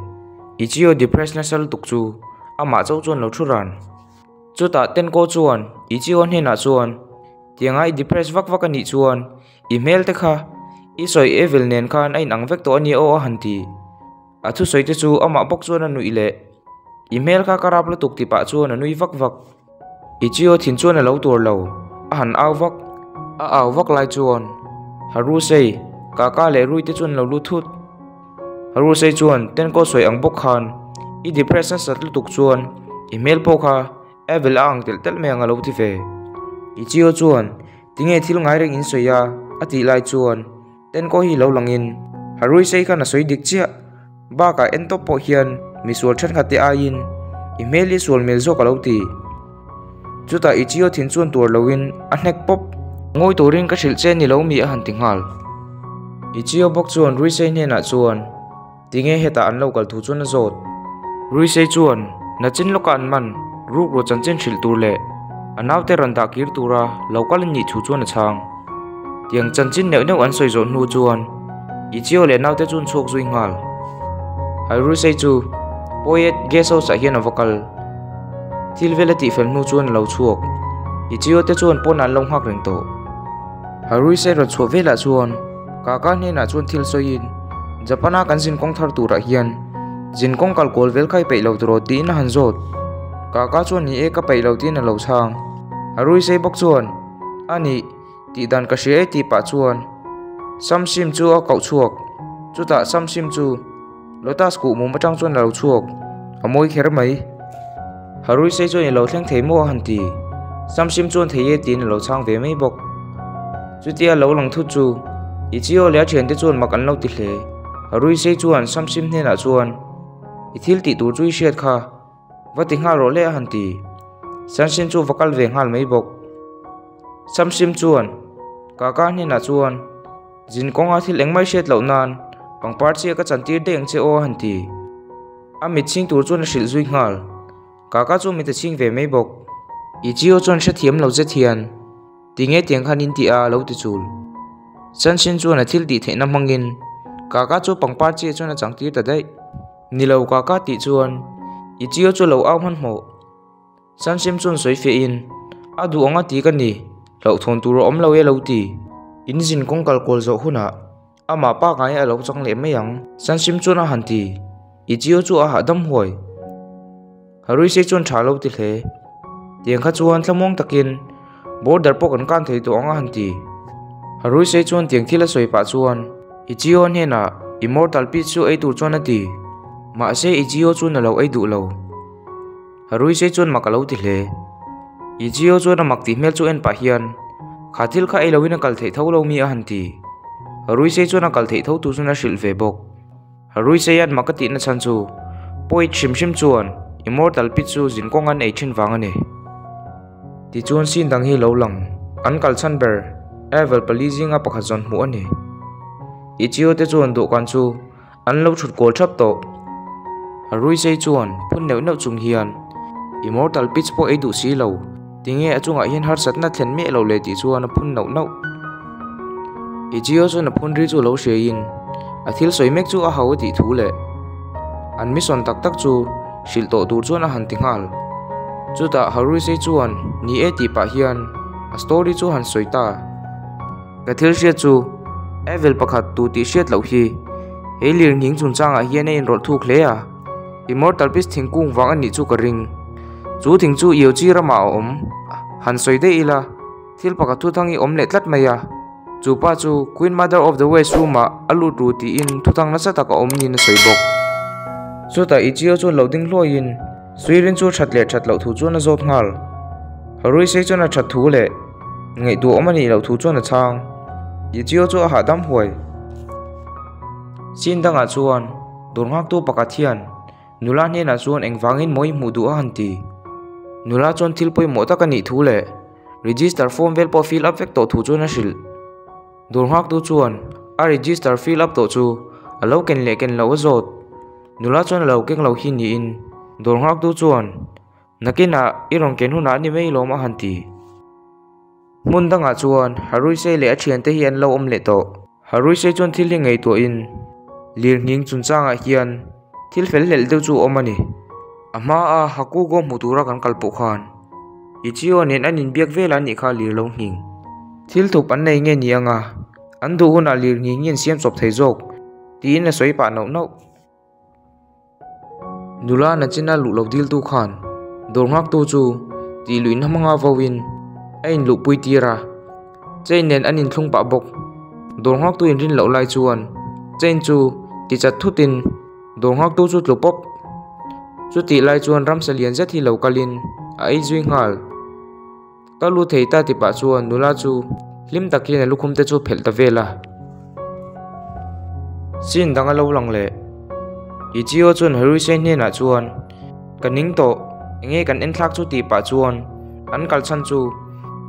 Ichigo depressed nasa lutuk chu amah chauh chuan lo thu ran. Chutah Tenko chuan Ichigo hnenah chuan, Tianga i depressed vak vak a nih chuan i hmel te kha i sawi evil nen khan a inang vek tawh a nia aw a han ti. A thusawi te chu amah bawk chuan a nuih leh I hmel kha ka rap lutuk ti pah chuan a nui vak vak. Ichigo thin chuan a lo tur lo, a han au vak. A au vak lai chuan Harusei, Kaka leh Rui te chuan an lo lut thut. Harusei chuan Tenko sawi ang bawk khan i depress nasat lutuk chuan i hmel pawh kha Evil a ang telh telh mai ang a lo ti ve. Ichigo chuan tinge thil ngai reng in sawi a a tih lai chuan Tenko hi lo langin Harusei khan a sawi dik chiah. Bakah en tawp pawh hian misual thenkhat te aiin i hmel hi sual hmel zawk a lo ti. Chutah Ichigo thin chuan tuar loin a hnek pawp. Ngawi turin ka hrilh che ni lo mi a han ti nghal. Ichigo bawk chuan Ruisei hnenah chuan tinge hetah an lo kal thu chuan a zawt. Ruisei chuan nachin lawka an man rukru chanchin hrilh tur leh a naute rawn dah kir tura lo kal an nih thu chuan a chhang. Tiang chanchin neuh neuh an sawi zawh hnu chuan Ichigo leh naute chu an chhuak zui nghal. Hairusei chu Poet guest house ah hian a va kal. Thil vel a tihfel hnu chuan a lo chhuak. Ichigo te chuan pawnah an lo nghak reng tawh. Hairusei rawn chhuah velah chuan Kaka hnenah chuan thil sawiin Japan a kan zin kawng thar turah hian zin kawng kal kual vel kha i peih lo tiraw tiin a han zawt. Kaka chuan ni e ka peih lo tiin a lo chhang. Hairusei bawk chuan a nih. Tih dan ka hria e tih pah chuan Samsim chu a koh chhuak. Chutah Samsim chu Lotus kuh mum atang chuan a lo chhuak. A mawi kher mai. Haruisei chuan i lo thleng thei maw a han ti. Samsim chuan thei e tiin a lo chhang ve mai bawk. Chutia lo lang thut chu Ichio leh a thiante chuan mak an lo ti hle. Haruisei chuan Samsim hnenah chuan, I thil tih tur chu i hriat kha, va ti nghal rawh le a han ti. Samsim chu va kal ve nghal mai bawk. Samsim chuan Kaka hnenah chuan, Zin kawnga thil engmah i hriat loh nan pangpar chiah ka chantir daih ang che aw a han ti. A mit chhing tur chuan a hrilh zui nghal. Kaka chu mit a chhing ve mai bawk. Ichio chuan hrethiam lo zet hian, Tinge tiang khan in ti a? a lo ti chul. Chanchin chuan a thil tih theihna hmangin Kaka chu pangpar chiah chuan a changtir ta daih. Ni lo Kaka tih chuan Ichio chu a lo au hmanhmawh. Chanchin chuan sawi fiahin, A duh ang a ti ka ni, hlauhthawn tur a awm lo e a lo ti. In zin kawng kal kual zawh hunah Amah pa ngai a lo chang leh mai ang. Sansim chuan a han ti. Ichio chu a hahdam huai. Haruise chuan tha lo ti hle. Tiang kha chuan thlamuang takin border pawh kan kan thei tawh ang a han ti. Haruise chuan tiang thil a sawi pah chuan Ichio hnenah Immortal Peach chu ei tur chuan a ti. Mahse Ichio chuan a lo ei duh lo. Haruise chuan mak a lo ti hle. Ichio chuan a mak tih hmel chu en pah hian, Kha thil kha ei loin a kal theih tho lo mi a han ti. Haruise chuan a kal theih tho tur chuan a hrilh ve bawk. Haruise hian mak a tihna chhan chu Poet hrim hrim chuan Immortal Pit chu zin kawng an ei thin vang a ni. Tichuan scene dang hi lo lang. An kal chhan ber Evel pali zinga pakhat zawn hmuh a ni. Ichio te chuan dawhkan chu An lo thut kawl thap tawh. Ruisei chuan phun neuh neuh chung hian, Immortal Peach pawh ei duh si lo, tinge a chungah hian harsatna thlen miah lo le tih chuan a phun neuh neuh. Ichio chuan a phun ri chu lo hriaiin a thil sawi mek chu a hau a tih thu leh an mission tak tak chu hrilh tawh tur chuan a han ti nghal. Chutah Haruisei chuan ni e tih pah hian a story chu a han sawi ta. Ka thil hriat chu Evil pakhat tu tih hriat loh hi he lirnghing chungchangah hian a inrawlh thuk hle a, Immortal Beast thingkung vang a nih chu ka ring. Chu thing chu Iochi ramah a awm. Han sawi daih ila, thil pakhat thuthang hi awm leh tlat mai a, chu pa chu Queen Mother of the West room-ah a lut ru tiin thuthang nasa tak a awm niin a sawi bawk. Chutah Ichio chuan lo ding hluaiin Suirin chu that leh that loh thu chuan a zawt nghal. Haruisei chuan a that thu leh ngaihtuah awm a nih loh thu chuan a chhang. Ichio chu a hahdam huai. Scene dangah chuan dawr nghaktu pakhat hian nula hnenah chuan engvangin mawi hmuh duh a han ti. Nula chuan thil pawimawh tak a nih thu leh register form vel pawh fill up vek tawh thu chuan a hrilh. Dawr nghaktu chuan a register fill up tawh chu a lo ken leh ken loh a zawt. Nula chuan a lo keng lo hi niin dawr nghaktu chuan nakinah i rawn ken hunah a ni mai lawm a han ti. Hmun dangah chuan Haruisei leh a thiante hi an lo awm leh tawh. Haruisei chuan thil hi ngaihtuahin lirnghing chungchangah hian thil fel hlelh deuh chu a awm a ni. A hmaa Hakugo hmu tura kan kal pawh khan Ichio nen an inbiak vel a nih kha lir lo nghing. Thil thup an nei nge ni anga an duh hunah lirnghing hi an siam chawp thei zawk tiin a sawi pah nauh nauh. Nula nachina luh lo diltu khan dawr nghaktu chu tih luihna hmanga vauin a inluhpui tir a, chain nen an inthlung pah bawk. Dawr nghaktu inrin loh lai chuan chain chu ti chat thutin dawr nghaktu chu tlu pawp. Chutih lai chuan ramsa lian zet hi lo kalin a ei zui nghal. Ka lu thei ta ti pah chuan nula chu hlim tak hian a lukhum te chu phelh ta vel a. Scene dang a lo lang leh. Ichio chuan Haruise hnenah chuan ka ning tawh, enge kan en thlak chu tih pah chuan an kal chhan chu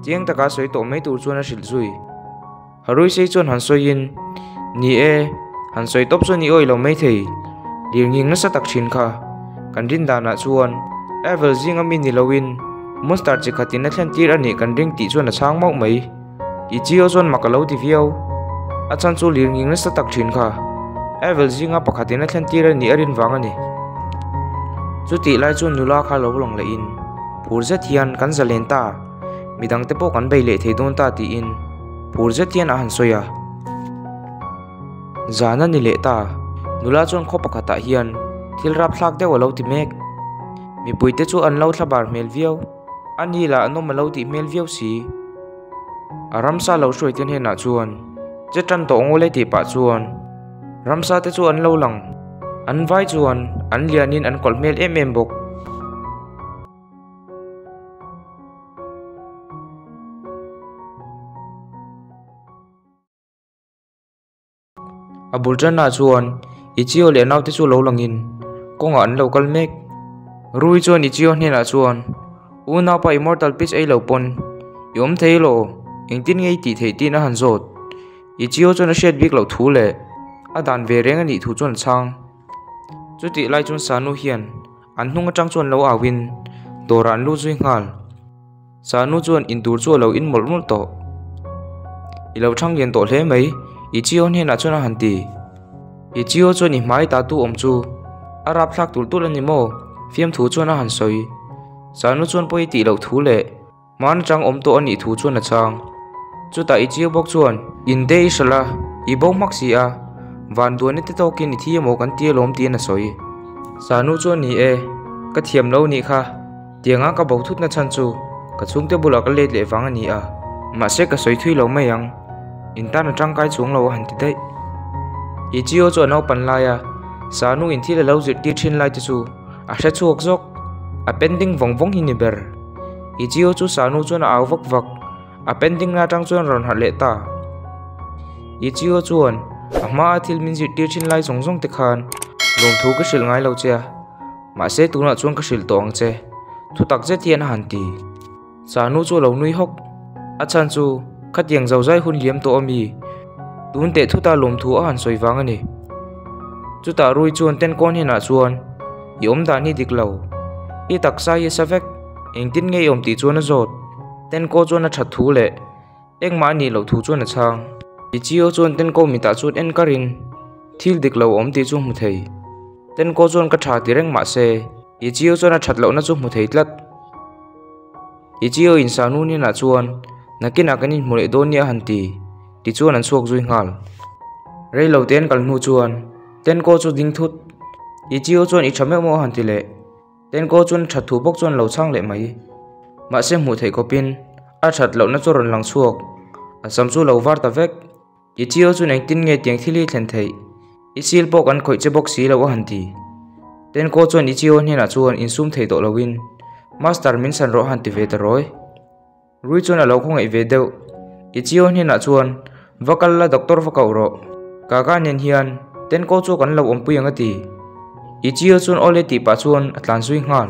chiang taka sawi tawh mai tur chuan a hrilh zui. Haruisei chuan han sawiin, Ni e, han sawi tawp chuan i awih lo maithei, lirnghing nasa tak thin kha. Kan rin danah chuan Evil zinga mi ni loin monster chi khatin a thlen tir a nih kan ring tih chuan a chhang mauh mai. Ichio chuan mak a lo ti viau. A chhan chu lirnghing nasa tak thin kha Evil zinga pakhatin a thlen tir a nih a rin vang a ni. Chutih lai chuan nula kha lo lang lehin phur zet hian kan zalen ta. Midangte pawh kan bei leh thei dawn ta tiin phur zet hian a han sawi a. Zan a ni leh ta, nula chuan khaw pakhatah hian thil rapthlak deuh a lo ti mek. Mipuite chu an lo thlabar hmel viau, a ni lah an awm a lo tih hmel viau si. A ramsa lo hruaite hnenah chuan che tan tawh ngawl e tih pah chuan ramsa te chu an lo lang, an vai chuan an lianin an kawlh hmel em em bawk. A bul tanna chuan Ichio leh a naute chu lo langin kawngah an lo kal mek. Rui chuan Ichio hnenah chuan, Unaupa Immortal Peach ei lo pawn i awm thei elaw? Engtin nge i tih theih tiin a han zawt. Ichio chuan a hriat bik loh thu leh a dan ve reng a nih thu chuan a chhang. Chutih lai chuan Sanu hian an hnung atang chuan lo au in dawrah an lut zui nghal. Sanu chuan in tur chu a lo in mawlh mawlh tawh. I lo thang lian tawh hle mai, Ichio hnenah chuan a han ti. Ichio chuan i hmai ta tu awm chu a rap thlak tulh tulh a ni maw? Fiamthu chuan a han sawi. Sanu chuan pawi tih loh thu leh Hmaan atang awm tawh a nih thu chuan a chhang. Chutah i chiu bawk chuan, In te i hralh a, i bo hmak si a, van duahna te tawkin i thi emaw kan ti alawm tiin a sawi. Sanu chuan ni e, ka thiam lo nih kha, tianga ka bo thutna chhan chu ka chhungte bulah ka let leh vang a ni a, mahse ka sawi thui lo mai ang, in tan a tangkai chuang lo a han ti daih. I chiu chu a naupan lai a, Sanu in thil a lo zirtir thin lai te chu a hre chhuak zawk, a pending vawng vawng hi ni ber. Ichio chu Sanu chuan a au vak vak, a pending na atang chuan rawn harh leh ta. Ichio chuan a hma a thil min zirtir thin lai zawng zawng te khan lawmthu ka hrilh ngai lo che a, mahse tunah chuan ka hrilh tawh ang che, thu tak zet hian a han ti. Sanu chu a lo nui hawk, a chhan chu khatiang zozai hun liam tawh a mi, tun teh thuta lawmthu a han sawi vang a ni. Chutah Rui chuan Tenkawn hnenah chuan I awm dan hi dik lo, i taksa hi a sa vek, engtin nge i awm tih chuan a zawt. Tenkaw chuan a that thu leh engmah a nih loh thu chuan a chhang. Ichio chuan Tenkaw mitah chuan en karin thil dik lo a awm tih chu hmu thei. Tenkaw chuan ka tha ti reng mah se, Ichio chuan a that lohna chu hmu thei tlat. Ichio in Sanu hnenah chuan nakinah kan inhmu leh dawn nia a han ti, tichuan an chhuak zui nghal. Rei lo te an kal hnu chuan Tenkaw chu ding thut. Ichio chuan i tha meuh maw a han ti leh. Tenkaw chuan a that thu bawk chuan lo chhang leh mai. Mahse hmuh theih khawpin a that lohna chu a rawn lang chhuak. A sam chu lo var ta vek. Ichio chuan engtin nge tiang thil hi thlen theih? I sil pawh kan khawih che bawk si lo a han ti. Tenkaw chuan Ichio hnenah chuan insum thei tawh loin Master min san rawh a han ti ve ta rawi. Rui chuan a lo khawngaih ve deuh. Ichio hnenah chuan, Va kal la doctor va koh rawh. Kaka nen hian Tenko chu kan lo awmpui ang a ti. Ichio chuan awle tih pah chuan a tlan zui nghal.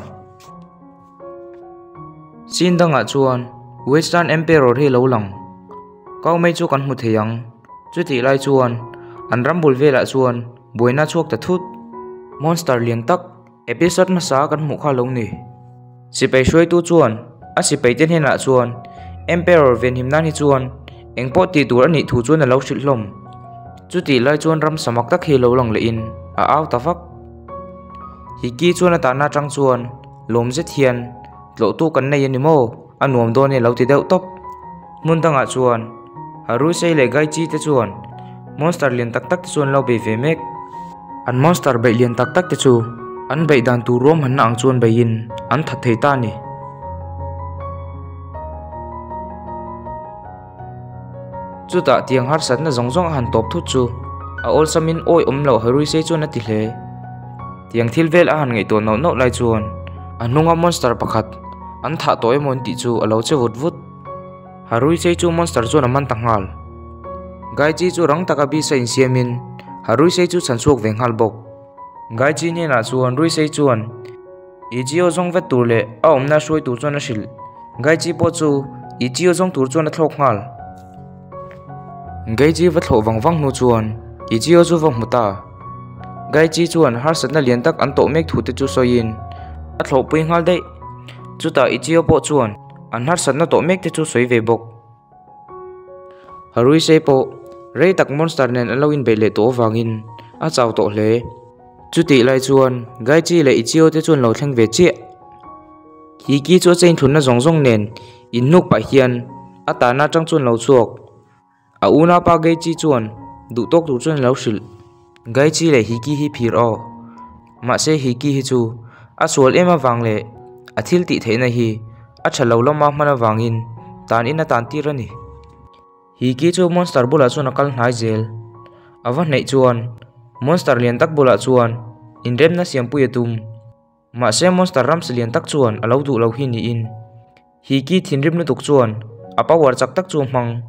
Scene dangah chuan Western Emperor hi a lo lang. Kau mai chu kan hmu thei ang. Chutih lai chuan an ram bul velah chuan buaina a chhuak ta thut. Monster lian tak Episode hmasa kan hmuh kha lo ni. Sipai hruaitu chuan a sipaite hnenah chuan Emperor venhim nan hi chuan engpawh tih tur a nih thu chuan a lo hrilh hlawm. Chutih lai chuan ram samak tak hi lo lang lehin a au ta vak. Hiki chuan a tahna atang chuan lawm zet hian tlawhtu kan nei a ni maw? A nuam dawn e lo ti deuh tawp. Hmun dangah chuan Harusei leh Gaichi te chuan monster lian tak tak te chu an lo bei ve mek. An monster beih lian tak tak te chu an beih dan tur ruahmanna ang chuan beiin an that thei ta a ni. Chutah tiang harsatna zawng zawng a han tawp thut chu a awlsamin awi awm loh Harusei chuan a ti hle. Tiang thil vel a han ngaihtuah nauh nauh lai chuan a hnunga monster pakhat an thah tawh emaw an tih chu a lo che vut vut. Haruichei chu monster chuan a man ta nghal. Gaichi chu rang taka bisa insiamin Haruichei chu chhan chhuak ve nghal bawk. Gaichi hnenah chuan Ruisei chuan Ichio zawng vet tur leh a awmna hruai tur chuan a hrilh. Gaichi pawh chu Ichio zawng tur chuan a thlawk nghal. Gaichi va thlawh vang vang hnu chuan Ichio chu va hmu ta. Gaichi chuan harsatna lian tak an tawh mek thu te chu sawiin a thlawhpui nghal daih. Chutah Ichio pawh chuan An harsatna tawh mek te chu sawi ve bawk. Haruisei pawh rei tak monster nen an lo inbeih leh tawh avangin a chau tawh hle. Chutih lai chuan Gaichi leh Ichio te chuan lo thleng ve chiah. Hiki chu a chain thlunna zawng zawng nen inhnuk pah hian a tahna atang chuan lo chhuak. A unaupa Gaichi chuan duh tawk tur chuan a lo hrilh. Gaichi leh Hiki hi phir aw. Mahse Hiki hi chu a sual em avang leh a thil tih theihna hi a tha lo lama hman avangin tan in a tan tir a ni. Hiki chu monster bulah chuan a kal hnai zel. A va hnaih chuan monster lian tak bulah chuan inremna siampui a tum. Mahse monster ramsa lian tak chuan a lo duh lo hi niin Hiki thinrim lutuk chuan a power chak tak chu a hmang.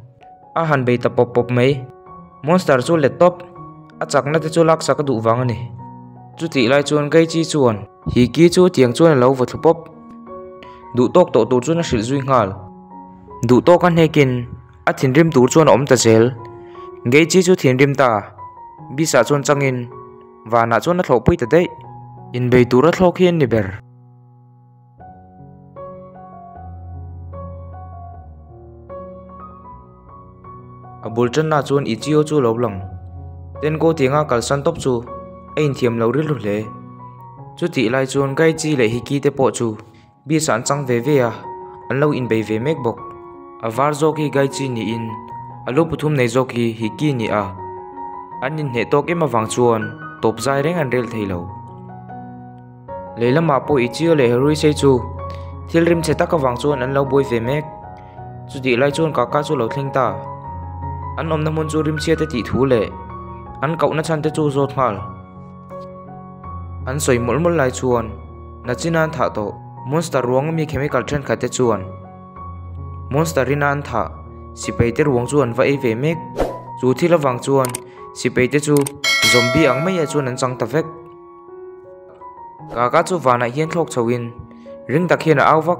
A han bei ta pawp pawp mai. Monster chu let tawp. A chakna te chu laksak a duh vang a ni. Chutih lai chuan Gaichi chuan Hiki chu tiang chuan a lo vaw thlu pawp. Duh tawk tawh tur chuan a hrilh zui nghal. Duh tawk a hnekin a thinrim tur chuan a awm ta zel. Gaichi chu thinrim ta. Bisa chuan changin vanah chuan a thlawhpui ta daih. Inbei tura thlawk hi an ni ber. A bul tanna chuan Ichio chu lo lang. Tenko tianga kalsan tawp chu a inthiam lo rilru hle. Chutih lai chuan Gaichi leh Hiki te pawh chu Beast ah an chang ve ve a, an lo inbei ve mek bawk. A var zawk hi Gaichi niin a lu pathum nei zawk hi Hiki ni a, an inhneh tawk em avang chuan tawp zai reng an rel thei lo. Lei lamah pawh Ichio leh Heruisei chu thil rimchhe tak avang chuan an lo buai ve mek. Chutih lai chuan Kaka chu lo thleng ta. An awmna hmun chu rimchhia te tih thu leh an kohna chhan te chu zawt nghal. An sawi mawlh mawlh lai chuan nachina an thah tawh. Monster ruang ami chemical thenkhat te chuan Monster ina an thah sipai te ruang chu an va ei ve mek. Chu thil avang chuan sipai te chu zombie ang maiah chuan an chang ta vek. Kaka chu vanah hian thlawk chho in ring tak hian a au vak.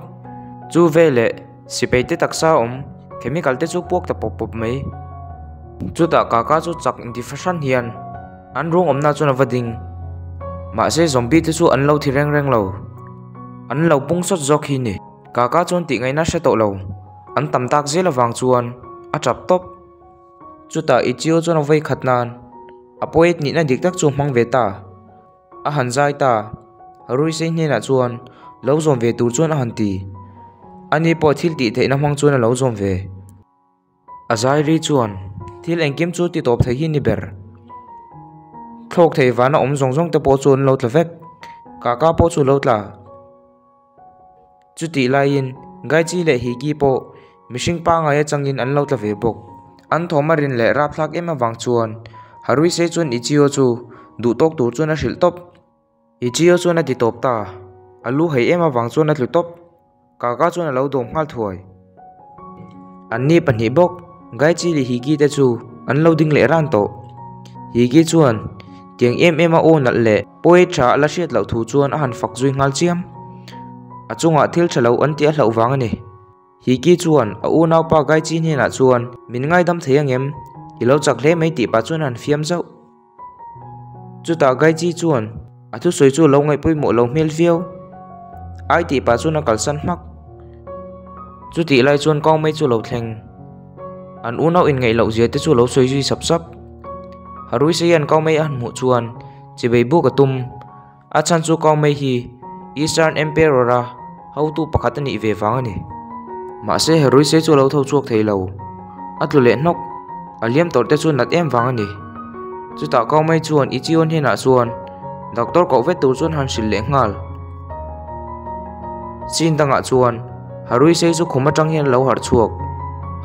Chu veleh sipai te taksa awm chemical te chu puak ta pawp pawp mai. Chutah Kaka chu chak inti fahran hian an ruang awmna chuan a va ding. Mahse zombie te chu an lo thi reng reng lo. An lo pung sawt zawk hi ni. Kaka chuan tih ngaihna hre tawh lo. An tam tak zel avang chuan a tap tawp. Chutah Ichio chuan a vawi khat nan a poet nihna dik tak chu a hmang ve ta. A han zai ta. Ruisei hnenah chuan lo zawm ve tur chuan a han ti. Ani pawh thil tih theihna hmang chuan a lo zawm ve. A zai ri chuan thil engkim chu ti tawp thei hi ni ber. Thlawk thei vana awm zawng zawng te pawh chu an lo tla vek. Kaka pawh chu lo tla. Chutih laiin Gaichi leh Hiki pawh mihring pangngai atangin an lo tla ve bawk. An thawm a rin leh rapthlak em avang chuan Haruisei chuan Ichio chu duh tawk tur chuan a hrilh tawp. Ichio chuan a ti tawp ta. A lu hei em avang chuan a tlu tawp. Kaka chuan a lo dawm nghal thuai. Anni pahnih bawk, Gaichi leh Hiki te chu an lo ding leh ran tawh. Hiki chuan tiang em em a aw nalh leh pawi tha a la hriat loh thu chuan a han fak zui nghal chiam. A chungah thil tha lo an tih a hlauh vang a ni. Hiki chuan a unaupa Gaichi hnenah chuan min ngaidam thei angem? I lo chak hle mai tih pah chuan a han fiam zauh. Chutah Gaichi chuan a thusawi chu lo ngaih pawimawh lo hmel viau. Ai tih pah chuan a kalsan hmak. Chutih lai chuan kau mai chu lo thleng. An unau inngaih loh zia te chu lo sawi zui sap sap. Haruisei an kau mai a han hmuh chuan chibei buk a tum. A chhan chu kau mai hi Eastern Emperor a hotu pakhat a nih ve vang a ni. Mahse Haruisei chu a lo tho chhuak thei lo. A tlu leh hnawk. A liam tawrh te chu nat em vang a ni. Chutah kau mai chuan Ichio hnenah chuan doctor koh vet tur chuan han hrilh leh nghal. Scene dangah chuan Haruisei chu khum atang hian a lo harh chhuak.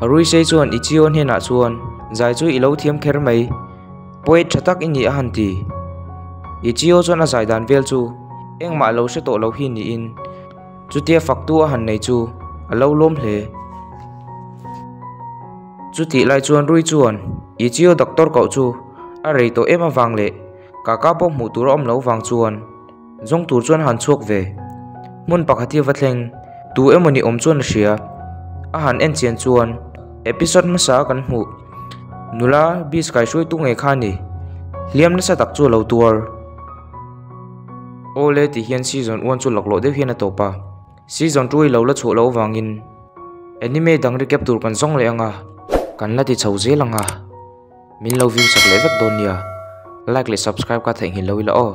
Haruisei chuan Ichio hnenah chuan zai chu i lo thiam kher mai. Poet tha tak i ni a han ti. Ichio chuan a zai dan vel chu engmah lo hre tawh lo hi niin chutia faktu a han nei chu a lo lawm hle. Chutih lai chuan Rui chuan Ichio doctor koh chu a rei tawh em avang leh Kaka pawh hmuh tur a awm lo vang chuan zawng tur chuan a han chhuak ve. Hmun pakhat hi a va thleng, tu emaw ni awm chuan a hria. A han en chian chuan episode hmasa a kan hmuh nula beach kaihruaitu ngei kha a ni. Hliam nasa tak chu a lo tuar. Awle tih hian season one chu laklawh deuh hian a tawp a, season two hi lo la chhuah loh avangin anime dang recap tur kan zawng leh ang a, kan la ti chho zel ang a. Min lo view sak leh vek dawn nia. Like leh subscribe kha theihnghilh lo ila aw.